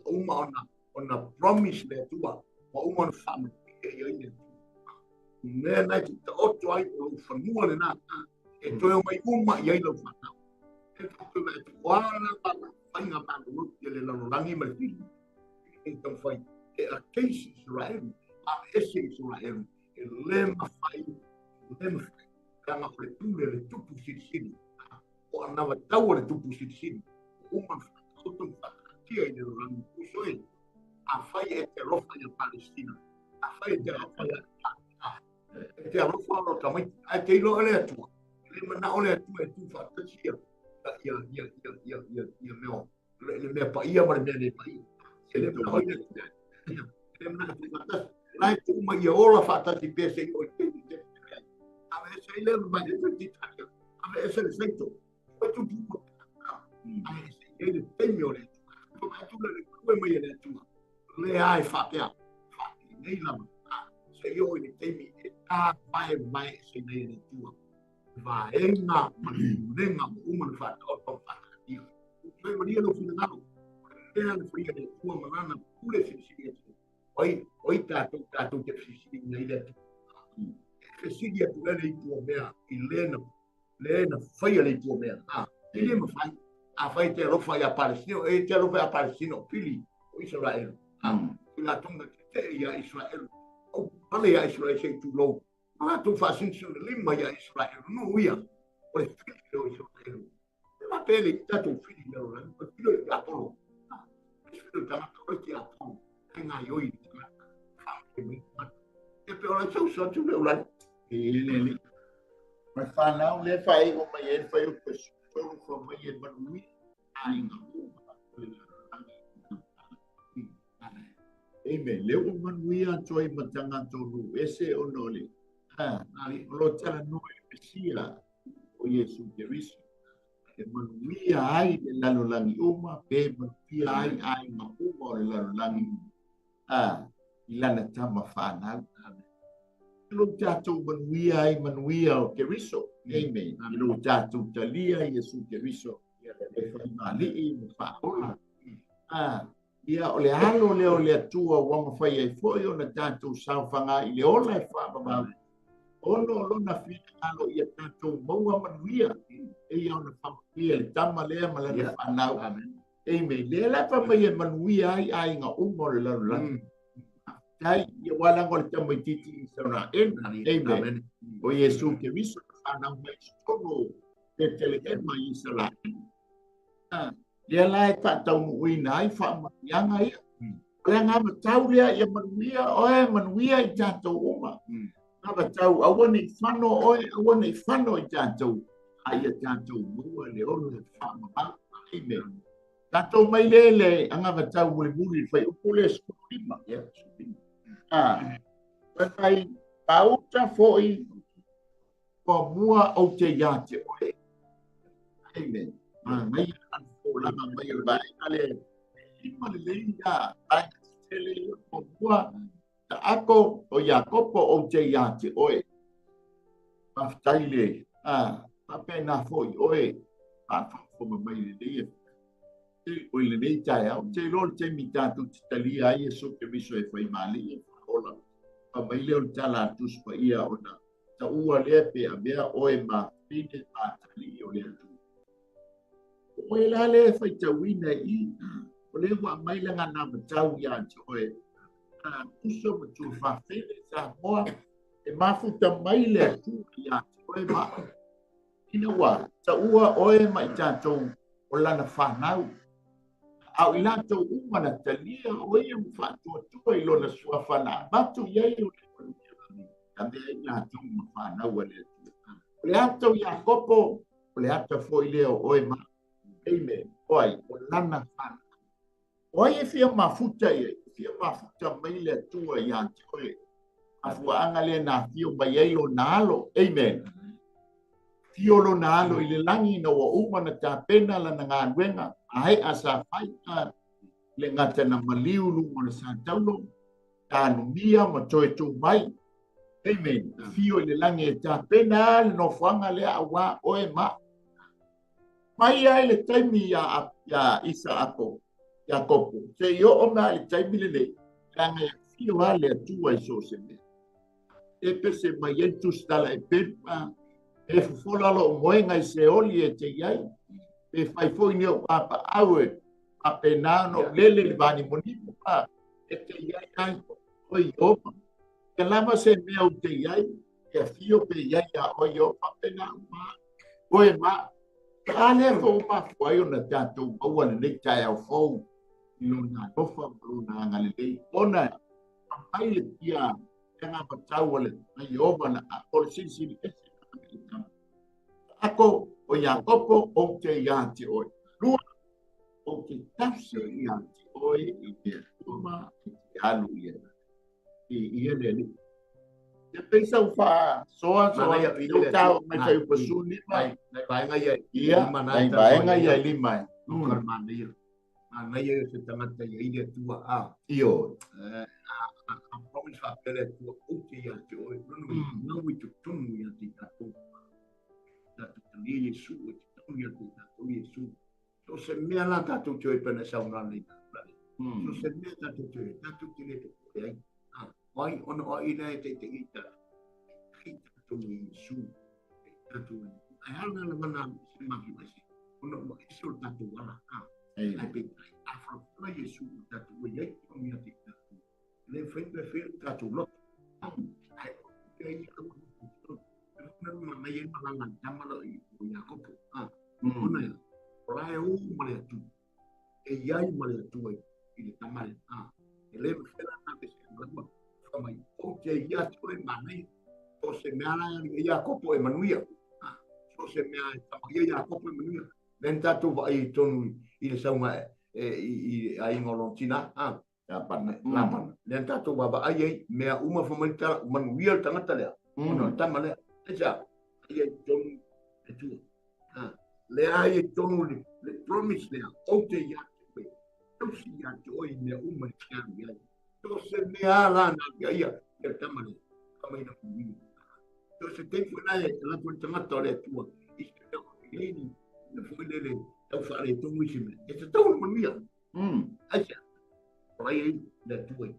Uma ona promise le Atua. Wa uma ona whaama e i ai le Atua. Mea nai te ta oto ai o lau whanua le nā. E toi o mai uma i ai lau whanau. E tātou mai atu wāna mana whainga mana i le lalolangi ma le whili. E tau whai. E a keisi Israel. A ese Israel. E le mawhai. Le mawhai. Kanga o le pule le tupu sirisiri. O anawa tau o le tupu sirisiri. Uma whakatoto whakatia i le rangi puso e. A whai e te alofa ia Palestina. A whai e te alofa ia e te alofa o tamaiti. Ai te ilo le Atua. Le mana o le Atua e tu whakatasi ia ia mea. Le mea paia ma le mea le paia. E le mana o le Atua. Le mana tu whakatasi. Lai tu uma ia ola whakatasi pese i o i te te. Ave ese i le mai e te titania. Ave ese le seito. O tu tu. Ai ese e le taimi o le Atua. Atu le kue mai e le Atua. Le ai whapea. Whapea nei lama. Se i o i le taimi e tā mai mai se nei le Atua. Vaenga ma le mulenga mo uma le whataoto whakatia. Toi maria lo whinangalo. Lea le whia le Atua marana pule sirisiri atu. Oi tātou te whisiri nei le Atua. Fesili atu le i tua mea i lena whaia le i tua mea. I le mawhai. A whai te alofa ia Palestino, e te alofa ia Palestino, pili o Israel. I la tonga te te ia Israel. O pale ia Israel se tu lou. Ma tu whasinsu le lima ia Israel. No ia. O le fili o Israel. E ma pele i tātou fili mea o rani. O fili o i Apollo. E fili o tangata o te Apollo. E ngā ioi i tangata. Whaake mai tangata. E pe ora sau sa tu le ulani. E le le. Ma whanau le whai o mai e whai o pesu. Tolu wha mai e manui. Ai ngā uma. Amen. Le o manuia toi matanga tonu ese ono le. O lo tala noe le Mesia o Yesu Keriso. E manuia ai le lalolangi uma, pe manuia ai ai ngā uma o le lalolangi. I lana tama whanau. Lo tātou manuia ai manuia o Keriso. Amen. I lo tātou talia Yesu Keriso. E faimali'i ma fa'aola. Ia o le alo lea o le Atua ua mafai ai fo'i ona tatou saofagā i le ola e fa'avavau ona o lona finagalo ia tatou maua manuia e ia ona fa'amanuia le tama lea ma lana fa'anau. Amen. Lea lava mai e manuia ai aiga uma o le lalolagi. Tai ia wala ngo le tamaititi i Israel. Amen. O Iesu Keriso whanau mai totonu Petelehema i Israel. Lea la e whaataunuuina ai whaamanianga ia. O le angavatau lea ia manuia oe, manuia i tātou uma. Angavatau aua nei fano oe, aua nei fano i tātou. A ia tātou maua le ono e whaamamau. Amen. Tātou mai le le angavatau mulimuli whai upu le 15. Whai pauta foi kua mua ou te ia te oe. Amen. Mai langa mai o le vaega le lima lelei ia vaega tetele ia muamua ta'ako o Iakopo ou te ia te oe. Faafetai le faapena fo'i oe faafogafoga mai lelei e o i lenei taeao. Ou te iloa le taimi tatou te talia ai Iesu Keriso e faimali'i e fa'aola. Fa mai lea o le tala a Tusi Paia ona ta'ua lea pe avea oe mafine matali'i o le Atua. O oe la lea e faitauina i o lea ua aumai le aganavatau iā te oe. Uso ma tuafafine Samoa e mafuta mai le Atua iā te oe ma ina ua ta'ua oe ma i tatou o lana whanau. Au i latou uma na talia o ia ma fa'atuatua i lona suafa na avatu i ai o le manuia. Avea ai latou ma whanau a le Atua. O le ata o Iakopo, o le ata fo'i lea o oe ma. Amen. Oi, o lana whanau. O ai e fia mafuta ia, e fia mafuta mai le Atua ia te oe. Afua'aga lea na afio mai ai lona alo. Amen. Fio lona alo i le lagi na ua uma na tapena lana galuega ae'a sa fai le gata na maliu luga o le sataulo tanumia ma toe tou mai. Amen. Fio i le lagi e tapena le nofoaga lea auā oe ma. Mai ai le taimi ia Isaako, Iakopo, se'i oo mai le taimi lenei, leaga e afio lava le Atua i so o se mea. E pese mai ai tusitala e pelu e fofola lo'u moega i seoli e te iai, pe fai fo'i ni o'u apa'au e faapena ona ou lele i le vanimonimo e te iai ai oe Ieova. Ia lava se mea ou te iai, e afio pe iai iā oe Ieova faapena uma oe ma. A lea fo'u mafua ai ona tatou maua lenei taeao fou i lona alofa ma lona agalelei ona mai le tia le agavataua le Ieova na o le Silisili Ese. Ako o Iakopo ou te ia te oe. Lua, ou te tausi ia te oe i mea uma e te alu ia. I ia le ali. Te peisa u wha soa soa i o tau mai tai upa lima. Nai vaega ia Ia, nai vaega ia lima. Manaia. Manaia se tagata ia i le Atua a. Io. A promise faapea le Atua ou te ia te oe. Nau i totonu ia te tatou. Tatou talia Iesu e te tonu ia te tatou Iesu. So se mea la tatou te oe pena sau nā nei. So se mea tatou te oe, tatou te le te ai. Ai ona o ina e te te ita. Ai tatou i Iesu. Tatou ai hana la mana se mahi mai se. Ona o ese o tatou ala. Ai pe a whakapuna Iesu i tatou e ai tonu ia te tatou. Le whai pe whai tatou loto. Ai o te ai ka mahu. Na mai e malanga tama i o Iakopo. Ona ia. O la e o ma le atu. E iai ma le atu i le tamale. E le mawhera nā te se malama. Whamai, o te ia te oe manai. O se mea la e Iakopo e manuia. So se mea e tama ia Iakopo e manuia. Len tātou vai i tonu i le saunga i a inga o lontina. Lapana. Lapana. Len tātou wava ai ai, mea uma whamai tala, manuia le tangata lea. Ona le tama lea. Esa, ai ai tonu e tua. Le ai e tonu le promise lea, o te ia te oe. Tausi ia te oe mea uma e te alu iai. So se mea la na ia ia, ia tama lea. Kama ina manuia. So se teifu nai e la tu tangata o le tua. I se mea o i ni, le foi lele, Tau faaletonu isi mea e tatau ona manuia. Aisea? O la e i ai le Atua i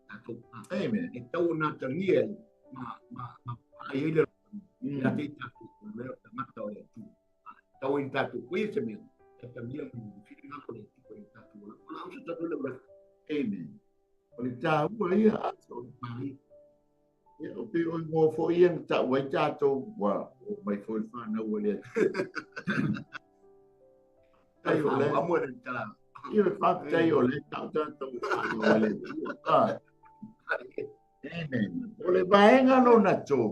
tatou. Amen. E tau ona atagia ai ma vaai ai le ia te i tatou o le mea o tagata o le Atua. Tau ai tatou faia se mea e atagia mai le finagalo o le Atua i tatou ola. O lau se tau le ula. Amen. O le tāua ia aso. Mali. Ia, o pe oi ngō fo ia na tau ai tātou, wa, o mai fo i whānau o le Atua. Tai o le. Amu e le tala. Ia, whāpitai o le tau tātou whānau o le Atua. Amen. O le vaenga lona tō.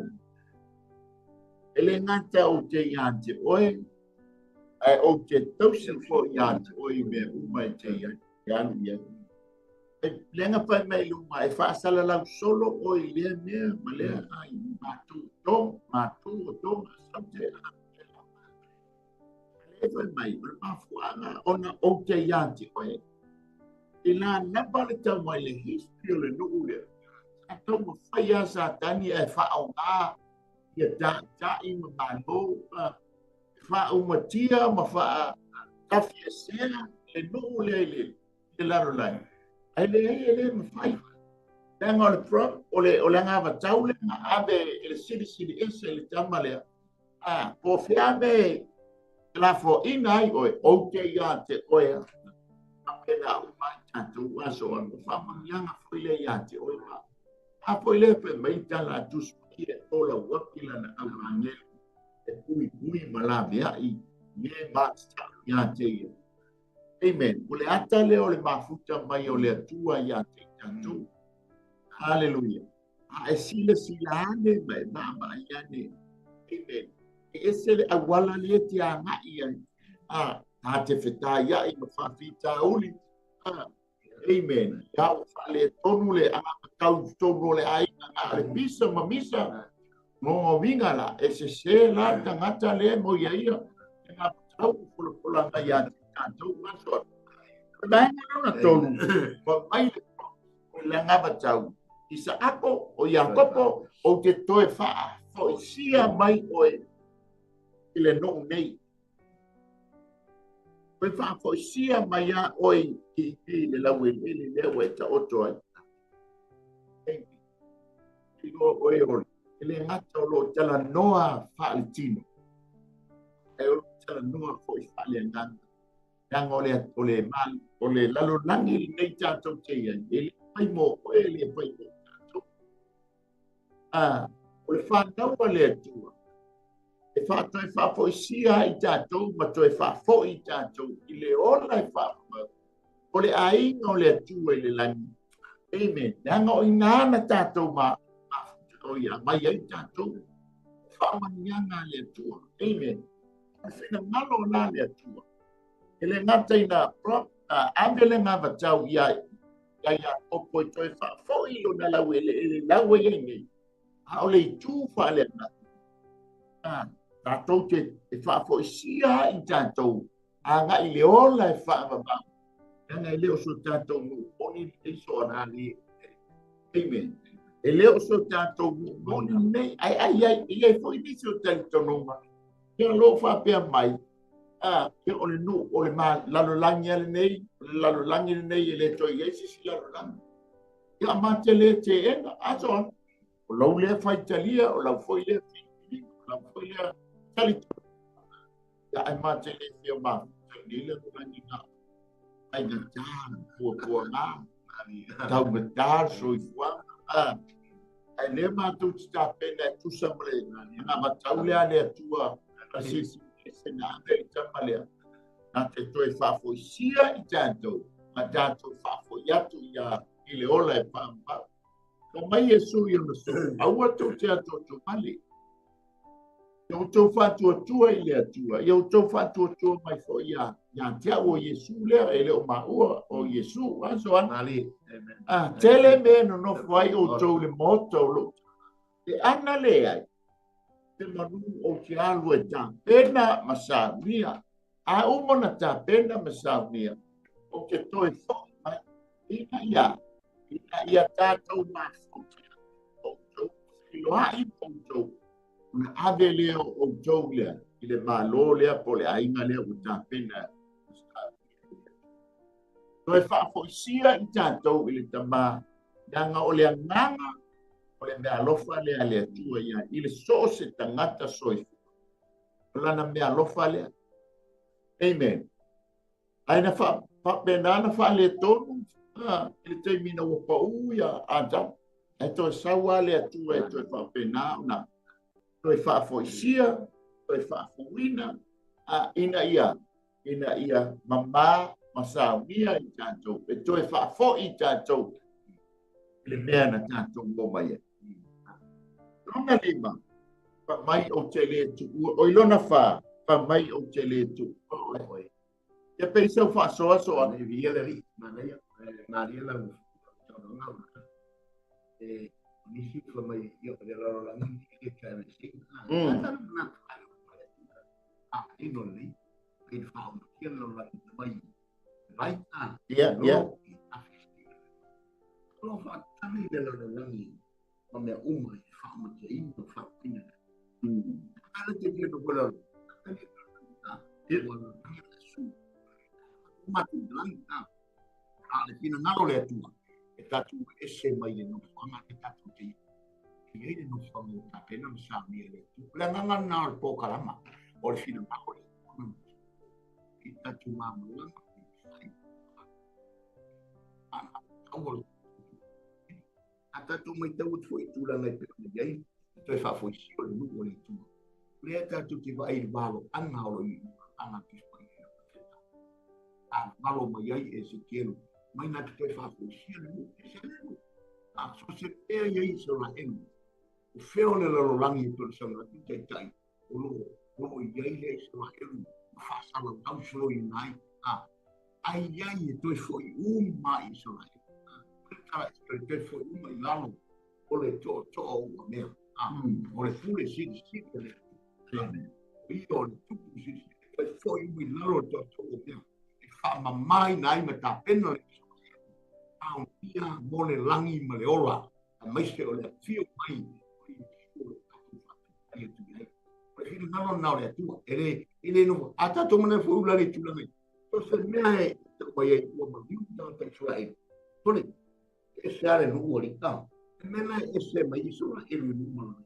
E le ngata o te ia te oe, ai o te tausi fo ia te oe i mea uma e te ia, te alu ia. E lenga pai mai luma, e whaasala lau solo o i lea mea, ma lea ai mātou tō, mātou o tō, sau te a. Le fai mai, o le mafuanga ona o te ia te oe. I la napa le tau mai le history o le nuu lea. A tau ma whai a Satani e whaonga ia tātai ma malo, whaaumatia ma wha tawhia sea le nuu lea i le lalo lai. Ai le ai e le mawhai. Leaga o le pro, o le agavatau le na ave e le silisili ese i le tama lea. A, po fea me la foaina ai oe, ou te ia te oe a. A pena u mai tātou aso a mo whaamanianga foi le ia te oe ma. A foi le pe mai tala a tusu ki e tōla waki la na au angelu e pui pui ma la vea i me ma ia te ia. Amen. O le ata lea o le mafuta mai o le Atua ia te tātou. Hallelujah. A e sila sila ane mai ma ma ia ne. Amen. E ese le awala le te a ngai ai. A ta te wheta ia i ma whawhita uli. A, amen. Ia o whale tonu le a tau tonu le aina a le misa ma misa. Ngongo winga la. E se se la tangata le mo ia ia. E ngā tau pula pula ngai ia te tātou masoa. Mai na tonu. Pa mai le o le ngava tau. Isaako o Iakopo o te toe whaa. Fo i sia mai oe i le nuu nei. Koe whaa fo i sia mai a oe i i le lau e lele lea ua e ta oto ai. I lo oe ole. E le ngata o lo tala noa whaa le tino. E o lo tala noa fo i whaa le anganga. Nanga o le o le mal o le lalo langi le nei tātou te ia. E le pai mō oe le pai mō tātou. A, o le whānaua le Atua. E whātoi whāfoisia i tātou, ma toe whāfoi i tātou, i le ola e whāmau. O le ainga o le Atua i le langi. Amen. Nanga o ina ana tātou ma o ia mai ai tātou. Whaamanianga le Atua. Amen. O whina ngalo la le Atua. E le ngata ina ave le ngavatau ia ia opo i toe whaafoi lo na lau ele ele lau e nei. A o le itu whaale ana. A, tātou te e whaafoisia i tātou. A ngā i le ola e whaamamau. Nanga i leo so tātou nu oni e so ana li. Amen. E leo so tātou nu oni nei. Ai ai ai i ai fo i nisi o talitononga. Kia lo whaapea mai. A, kia o le nu o le ma lalo langi ale nei. O le lalo langi le nei e le toi ei sisi lalo langi. Ia mate le te enga. Aso ana. O lau lea whaitalia, o lau foi lea whitili, o lau foi lea talito. Ia ai mate le whia mā, ni le langi ngā. Ai ngā tā, pua pua ngā, tau me tā, soifua. A, ai le mātou te tā pena e tusa ma le, ngā matau lea le Atua, a sisi se nā ame i tama lea. Nā te toe whaafoisia i tātou, ma tātou whaafoi atu ia i le ola e whaamau. Ka mai e sui ona so, aua tau te atua tō mali. Ia o tau whātua i le Atua, ia o tau whātua mai fo ia, ia te au o Iesu lea, e leo maua o Iesu, aso ana. Mali. Amen. A, tele me no no whai o tau le mota o lo. Te ana le ai, te manu o te alu e tā pena ma saunia. A umona tā pena ma saunia. O te toe fo mai, ina ia. Ina ia tātou mafuta, o tau filoai o tau. Una ave lea o tau lea, i le malo lea po le ainga lea o tā pena Toe faafoisia i tatou i le tamā, leaga o le agaga o le meaalofa lea a le Atua ia i le so o se tagata soifua. O lana meaalofa lea. Amen. Ae na faapena na faaletonu i le taimi ina ua paū ia Atamu. Ae toe sau lava le Atua e toe faapena ona toe faafoisia, toe faafouina, ina ia mamā ma saunia i tatou, e toe faafoi i tatou i le mea na tatou oo mai ai. Lona lima, fai mai ou te le tuua, oi lona fa, fai mai ou te le tuua oe. Ia pei sau faasoasoa. E via le alii, manaia, malie lau saunoaga. E nisi fai mai ia o le lalolagi e KMC. A ino lelei, e faaomatia le lalolagi mai vai a. Ia, ia. O lo faatali le lalolagi ma mea uma i faamatiaina o faapuina. Ala te fia no kola. Ia. Matu langi a le finagalo le Atua e tatou ese mai le nofoaga e tatou te i ai le nofoaga ua tapena ma saunia e le Atua. O le agaga lena o le polokalama o le finagalo le Atua i tatou malamalama a tatou matau atu foi i tulaga e pei ona i ai toe faafoisia o le nuu o le Atua. O lea tatou te vaai i le valoaga o lo o i aga a valo mai ai e Esekielu mai na te toe faafoisia le nuu e se nuu. A so se pea i ai Isaraelu. O fea o le lalolagi e pei ona saunoa atu taitai o lo o i ai le Isaraelu ma faasalalau soloina ai. A ai ai e toe foi uma i Isaraelu. Toe foi uma i lalo o le tootoo ua mea. O le pule silisili o le Atua. O ia o le tupu silisili. Toe foi uma i lalo o le tootoo ua mea. E faamamaina ai ma tapena le Isaraelu. Aonia mo le lagi ma le ola. Aemaise o le afio mai o Iesu o le tatou faatautai atu i ai. O le finagalo lena o le Atua. E le nofo. A tatou manatu foi ula le tulaga i. So se mea e tau mai ai ua maliu tagata Isaraelu. Sole, ese a le nuu alii. E mea la e ese mai Isaraelu i nuu malama.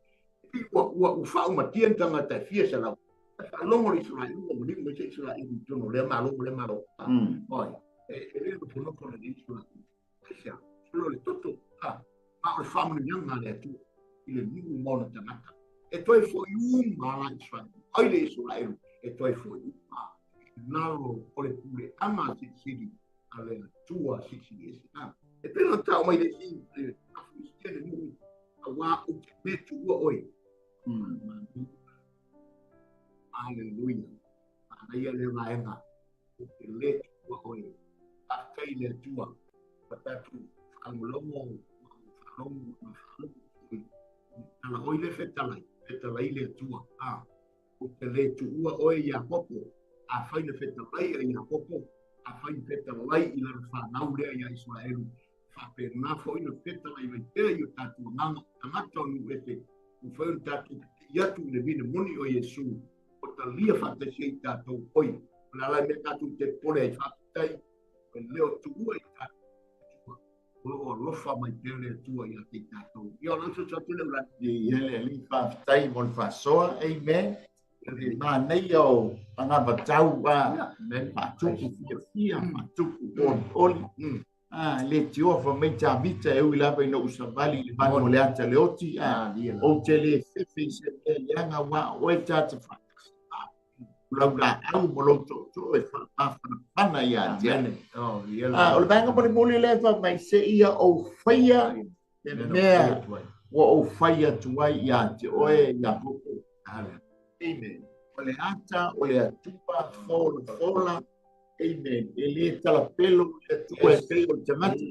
E ua faaumatia ni tagata e fia selau. E faalogo le Isaraelu ua maliu mai se Isaraelu i totonu o lea malo ma lea malo. Oi, e le nofonofo le Isaraelu. Aisea, solo le toto. Ma o le faamanuiaga a le Atua i le nuu ma ona tagata. E toe foi uma la Isaraelu. Ai le Isaraelu e toe foi uma i lalo o le puleaga silisili a le Atua silisili ese. E pei ona tau mai le isi afuisia le nuu auā ou te le tuua oe. Aleluia. Manaia le vaega ou te le tuua oe. Faafetai le Atua. Ma tatou faalogologo faalogo ma faalogo foi. Tala oi le fetalai, fetalai le Atua. Ou te le tuua oe Iakopo. Afai na fetalai a Iakopo, afai na fetalai i lana fanau lea ia Isaraelu. Faapena foi na fetalai mai pea i o tatou agaga tagata o nuu ese. Ua fai ona tatou pipii atu i le vine moni o Iesu. O talia faatasi ai tatou oi. O le ala mea tatou te popole ai faafetai. O le o tuua i tatou. O lo o alofa mai pea le Atua ia te i tatou. Ia o lau fesoasoani atu le ulani. Ia le alii faafetai mo le faasoa. Amen. Le manaia o agavatau a faatupu fiafia, faatupu olioli. Le tioa fa mai tāmita e ui lava ina usavali le vanu o le ata le oti. Ou te le fefe i se mea leaga ua oe tā te faatasi. Lau laau mo lou tootoo e faamafanafana ia te ane. O le vaega molimoli lea fa mai se ia ou faia le mea ua ou fai atu ai ia te oe Iakopo. Amen. O le ata o le Atua fola fola. Amen. E le talapelo le Atua e pei o le tagata.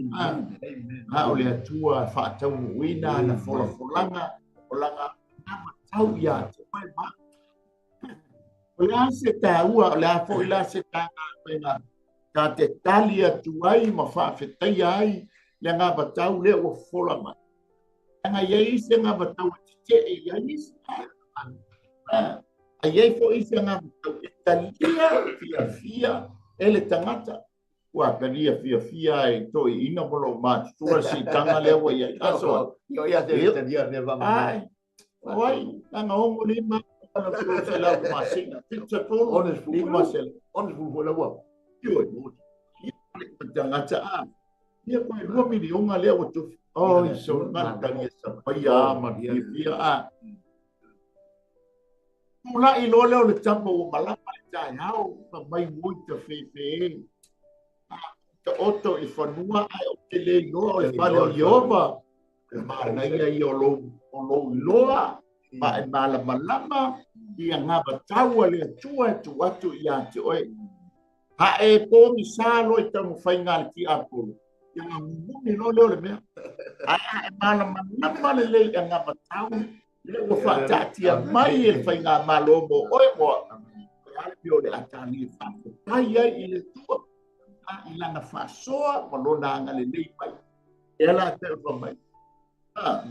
A o le Atua faataunuuina na folafolaga o lana tau ia te oe ma. O le a se tāua, o le a foi la se tāga tā te tali atu ai ma faafetaia ai le agavatau lea ua fofola mai. Leaga i ai isi agavatau e tetee i ai isi. A i ai foi isi agavatau e talia fiafia e le tagata. Ua talia fiafia e toeaiina ma lou matutua le siitaga lea ua i ai. Aso. Io ia te talia mea faamamae. Ai. O ai, langa 65 na 300 masina. 75. 60 foi laua. Ioe. Ia le tagata a. Ia koe 2 miliona lea ua tufi. Oi, so na talia sapaia ma fiafia a. Tulai loa lea o le tama ua malama le taeao, ma mai ua i tafefe. Taoto i fanua ae ou te le iloa o le fale o Ieova. E manaia ia o lou iloa ma e malamalama i agavatau a le Atua e tuu atu ia te oe. A e pogisa loa i taumafaiga a le tiapolo, ia gaguguni loa lea o le mea. Ae a e malamalama lelei i agavatau lea ua faataatia mai e le faigamalo mo oe moa, o le a le mea o le a talia faafetai ai i le Atua, a i lana faasoa ma lona agalelei mai. E ala te o mai. A,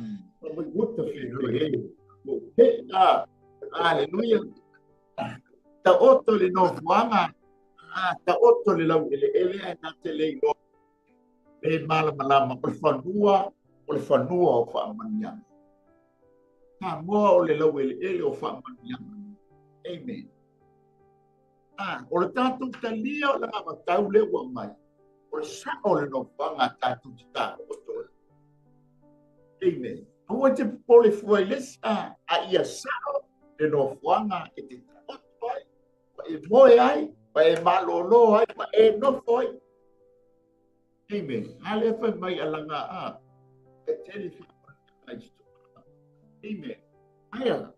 mai ua fefe. A, aleluia. Taoto le nofoaga, a taoto le laueleele ae na te le iloa. E malamalama o le fanua o faamanuiaga. Samoa o le laueleele o faamanuiaga. Amen. A, o le tatou talia o le gavatau lea ua mai. O le sao o le nofoaga a tatou te taoto. Amen. Aua te popole fua i le isi, a ia sao le nofoaga e te taoto ai, ma e moe ai, ma e malolo ai, ma e nofo ai. Amen. A lea fai mai alaga a, e tele faamanuiaga i totonu. Amen. Aia,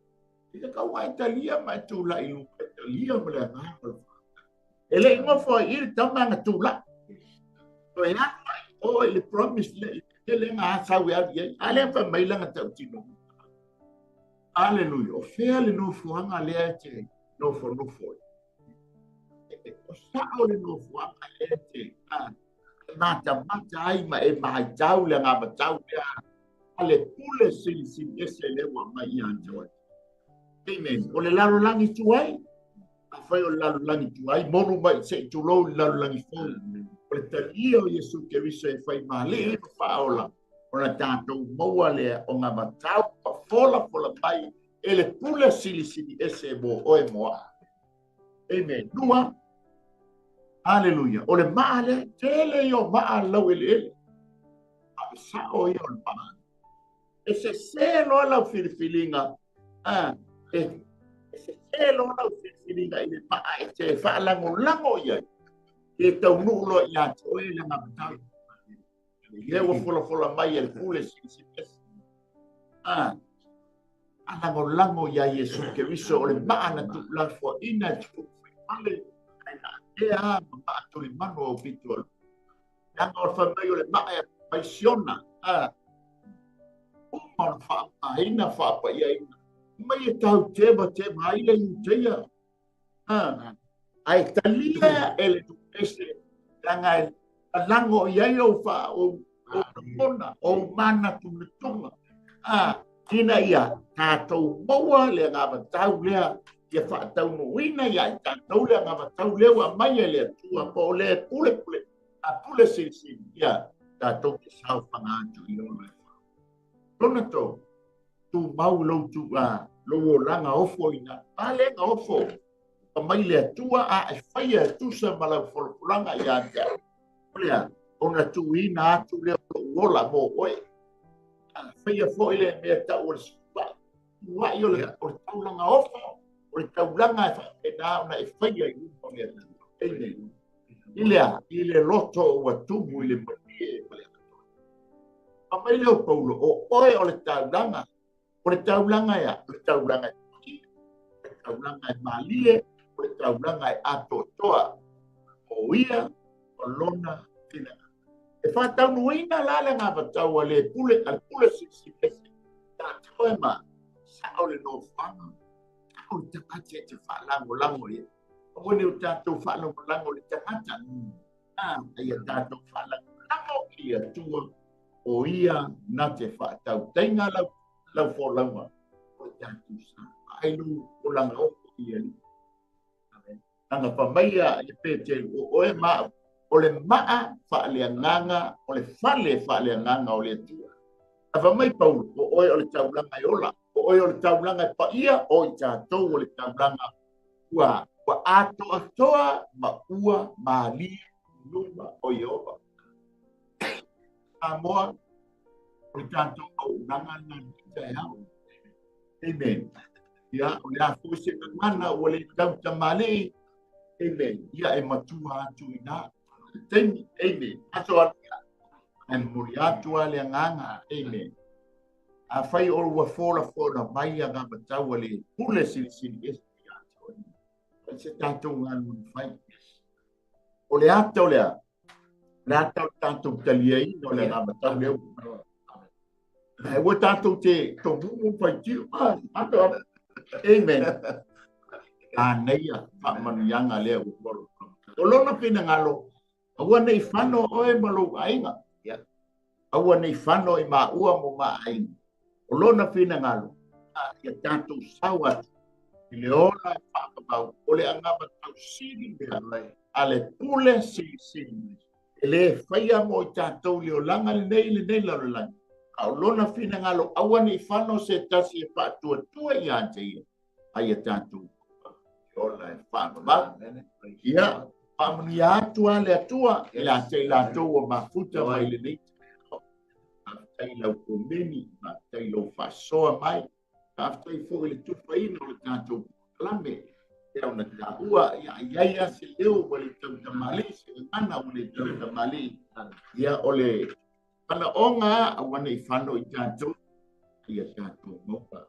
i le kaua e talia ma e tulai i luga, e talia ma le agaga o le faafetai. E le i nofo ai i le tama na tulai. Toe alu ai o i le promise le i tele ngā sau e alu i ai. A lea fai mai langa tautino. Aleluia. O fea le nofoaga lea e te nofo nofo ai. O sao le nofoaga lea e te matamata ai ma e maitau le agavatau lea a le pule silisili ese lea ua mai ia te oe. Amen. O le lalolagi tuai, afai o le lalolagi tuai, molu mai se i tulou le lalolagi fou. O le talia o Iesu Keriso e fai malii ma faaola, o na tatou maua lea o gavatau ma folafola mai e le pule silisili ese mo oe moa. Amen. Lua. Aleluia. O le maa lea, tele ia o maa laueleele. A le sao ia o le maa. E sese loa lau filifiliga, e sese loa lau filifiliga i le maa e te faalagolago i ai. E taunuu loa ia te oe le gavatau. Lea ua folafola mai e le pule silisili ese. Alagolago ia Iesu Keriso o le maa na tuulafoaina e tuufale ai na ea ma maa tulimanu au pito alu. Langa o le fai mai o le maa e mai Siona. Uma o le faaaina faapaiaina. Mai e tau tema tema ai le Iuteia. Ae talia e le ese langa e lango i ai o fa o ona o mana tunetonga. Ina ia tatou maua le agavatau lea ia faataunuuina ia i tatou le agavatau lea ua mai e le Atua po o le pule pule a pule silisili ia tatou te saofaga atu i lona e fa. Lona tolu, tumau lou tua, lou olaga ofo ina, a le ga ofo, pa mai le Atua a e faia e tusa ma lau folafolaga ia te au. O lea, ona tuuina atu lea o lou ola mo oe. A faia foi le mea tau o le suai. Tuai o le taulaga ofo, o le taulaga e faapena ona e faia i luma o le Atua. Amen. I lea, i le loto ua tumu i le malie ma le atoa. Pa mai leo Paulo, o oe o le taulaga, o le taulaga ea, o le taulaga e malie, o le taulaga e malie, o le taulaga e atoatoa. O ia, o lona finagalo. E faataunuuina la le gavatau a le pule, a le pule silisili ese. Tatou e ma, sao le nofoaga, sao le tagata e te faalagolago i ai. Aua ne o tatou faalagolago le tagata. Ia tatou faalagolago i le Atua, o ia na te faatautaiga lau folauga o le tatou sa. Ai lou olaga ofo i Alii. Langa fa mai ia e Petelu, o oe ma au, O le maa faaleagaga, o le fale faaleagaga o le Atua. Afa mai Paulo, o oe o le taulaga e ola, o oe o le taulaga e paia, o i tatou o le taulaga ua atoatoa ma ua malie luma o Ieova. Samoa, o le tatou auaunaga lena i lenei taeao. Amen. Ia, o le a foi se gagana ua le tautamalii. Amen. Ia e matua atu i ina. Taimi, amen. Aso atu. E momoli atu lava le agaga. Amen. Afai o ua folafola mai agavatau a le pule silisili ese ia te oe, fai se tatou galuega fai. O le ata o le a? O le ata o le tatou taliaina o le agavatau lea ua mai. Ae ua tatou te tomumu faitio. Amen. Manaia faamanuiaga lea ua folafola. O lona finagalo, aua ne i fano oe ma lou aiga. Aua ne i fano i maua mo ma aiga. O lona finagalo, ia tatou sau atu i le ola e faavavau, o le agavatau sili lea a le pule silisili. E le faia mo i tatou le olaga lenei i lenei lalolagi, a o lona finagalo, aua ne i fano se tasi e faatuatua ia te ia, a ia tatou ola e faavavau. Ia, faamanuia atu a le Atua i la te i latou ua mafuta mai lenei taeao. Faafetai lau komeni, faafetai lou faasoa mai, faafetai foi i le tufaina o le tatou polokalame. Ia ona taua, ia iai lava se leo ua le tautamalii, se gagana ua le tautamalii. Ia o le manaoga aua ne i fano i tatou, ia tatou maua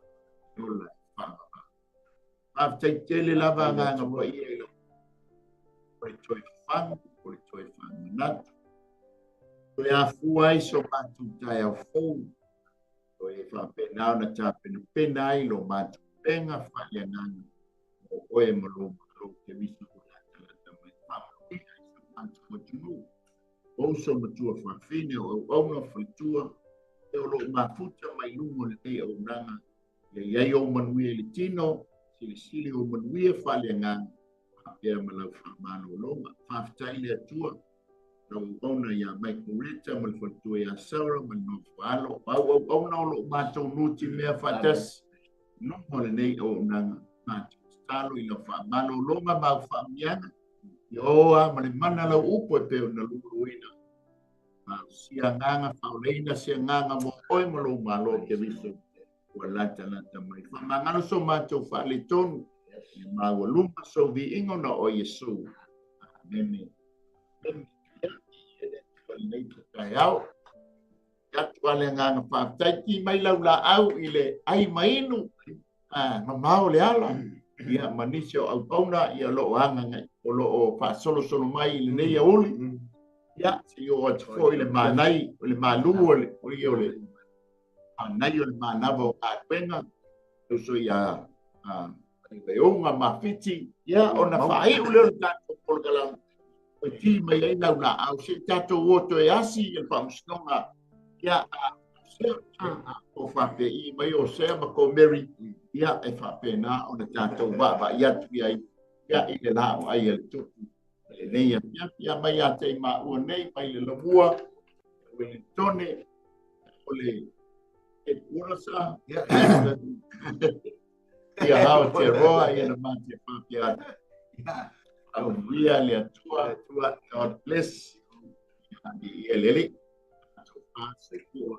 ola e faavavau. Faafetai tele lava agaga paia i lau o le toe fagu, o le toe faamanatu. Toe afua ai so matou taeao fou, toe faapena ona tapenapena ai lo matou pega faaleagaga o oe ma lou Malo Keriso o le a talata mai. Faamanuia i so matou atunuu, o uso matua faafine, o auauna faletua, e o loo mafuta mai luga o lenei auaunaga. Ia i ai ou manuia i le tino, silisili ou manuia faaleagaga, faapea ma lau faamalologa. Faafetai le Atua, lau auauna ia Michael Reta ma le faletua ia Sarah ma le nofo alo. O au auauna o loo matou nutimea faatasi, luga o lenei auaunaga. Matou tatalo i lau faamalologa ma au faamanuiaga, ia o a ma le mana lau upu e pei ona luluina. Se agaga faaolaina, se agaga mo oe ma lou Malo Keriso ua latalata mai. Faamagalo so matou faaletonu, ia maualuga sou viiga ona o Iesu. Amene. Lenei taeao. Atu a le agaga faafetai ki mai lau laau i le ai ma inu, mamao le ala. Ia ma nisi o auauna ia o loo agaga o loo faasolosolo mai i lenei auli. Ia se i oo atu foi le manai o le malu o le o ia o le manai o le manava o galuega uso ia Vaioga Mafiti. Ia ona faaiu lea o le tatou polokalame o ti mai ai lau laau se tatou o toe asi i le faamasinoga. Ia o faapei mai o Sea ma ko Mary, ia e faapena ona tatou vaavaai atu i ai ia i le la o ai a le tupu lenei afiafi. Ia mai ia te i maua nei mai le lamua Wellingtone o le headquarters ia Aotearoa ia na mate faapea atu. Faamanuia le Atua. God bless. Ia lele. Soifua.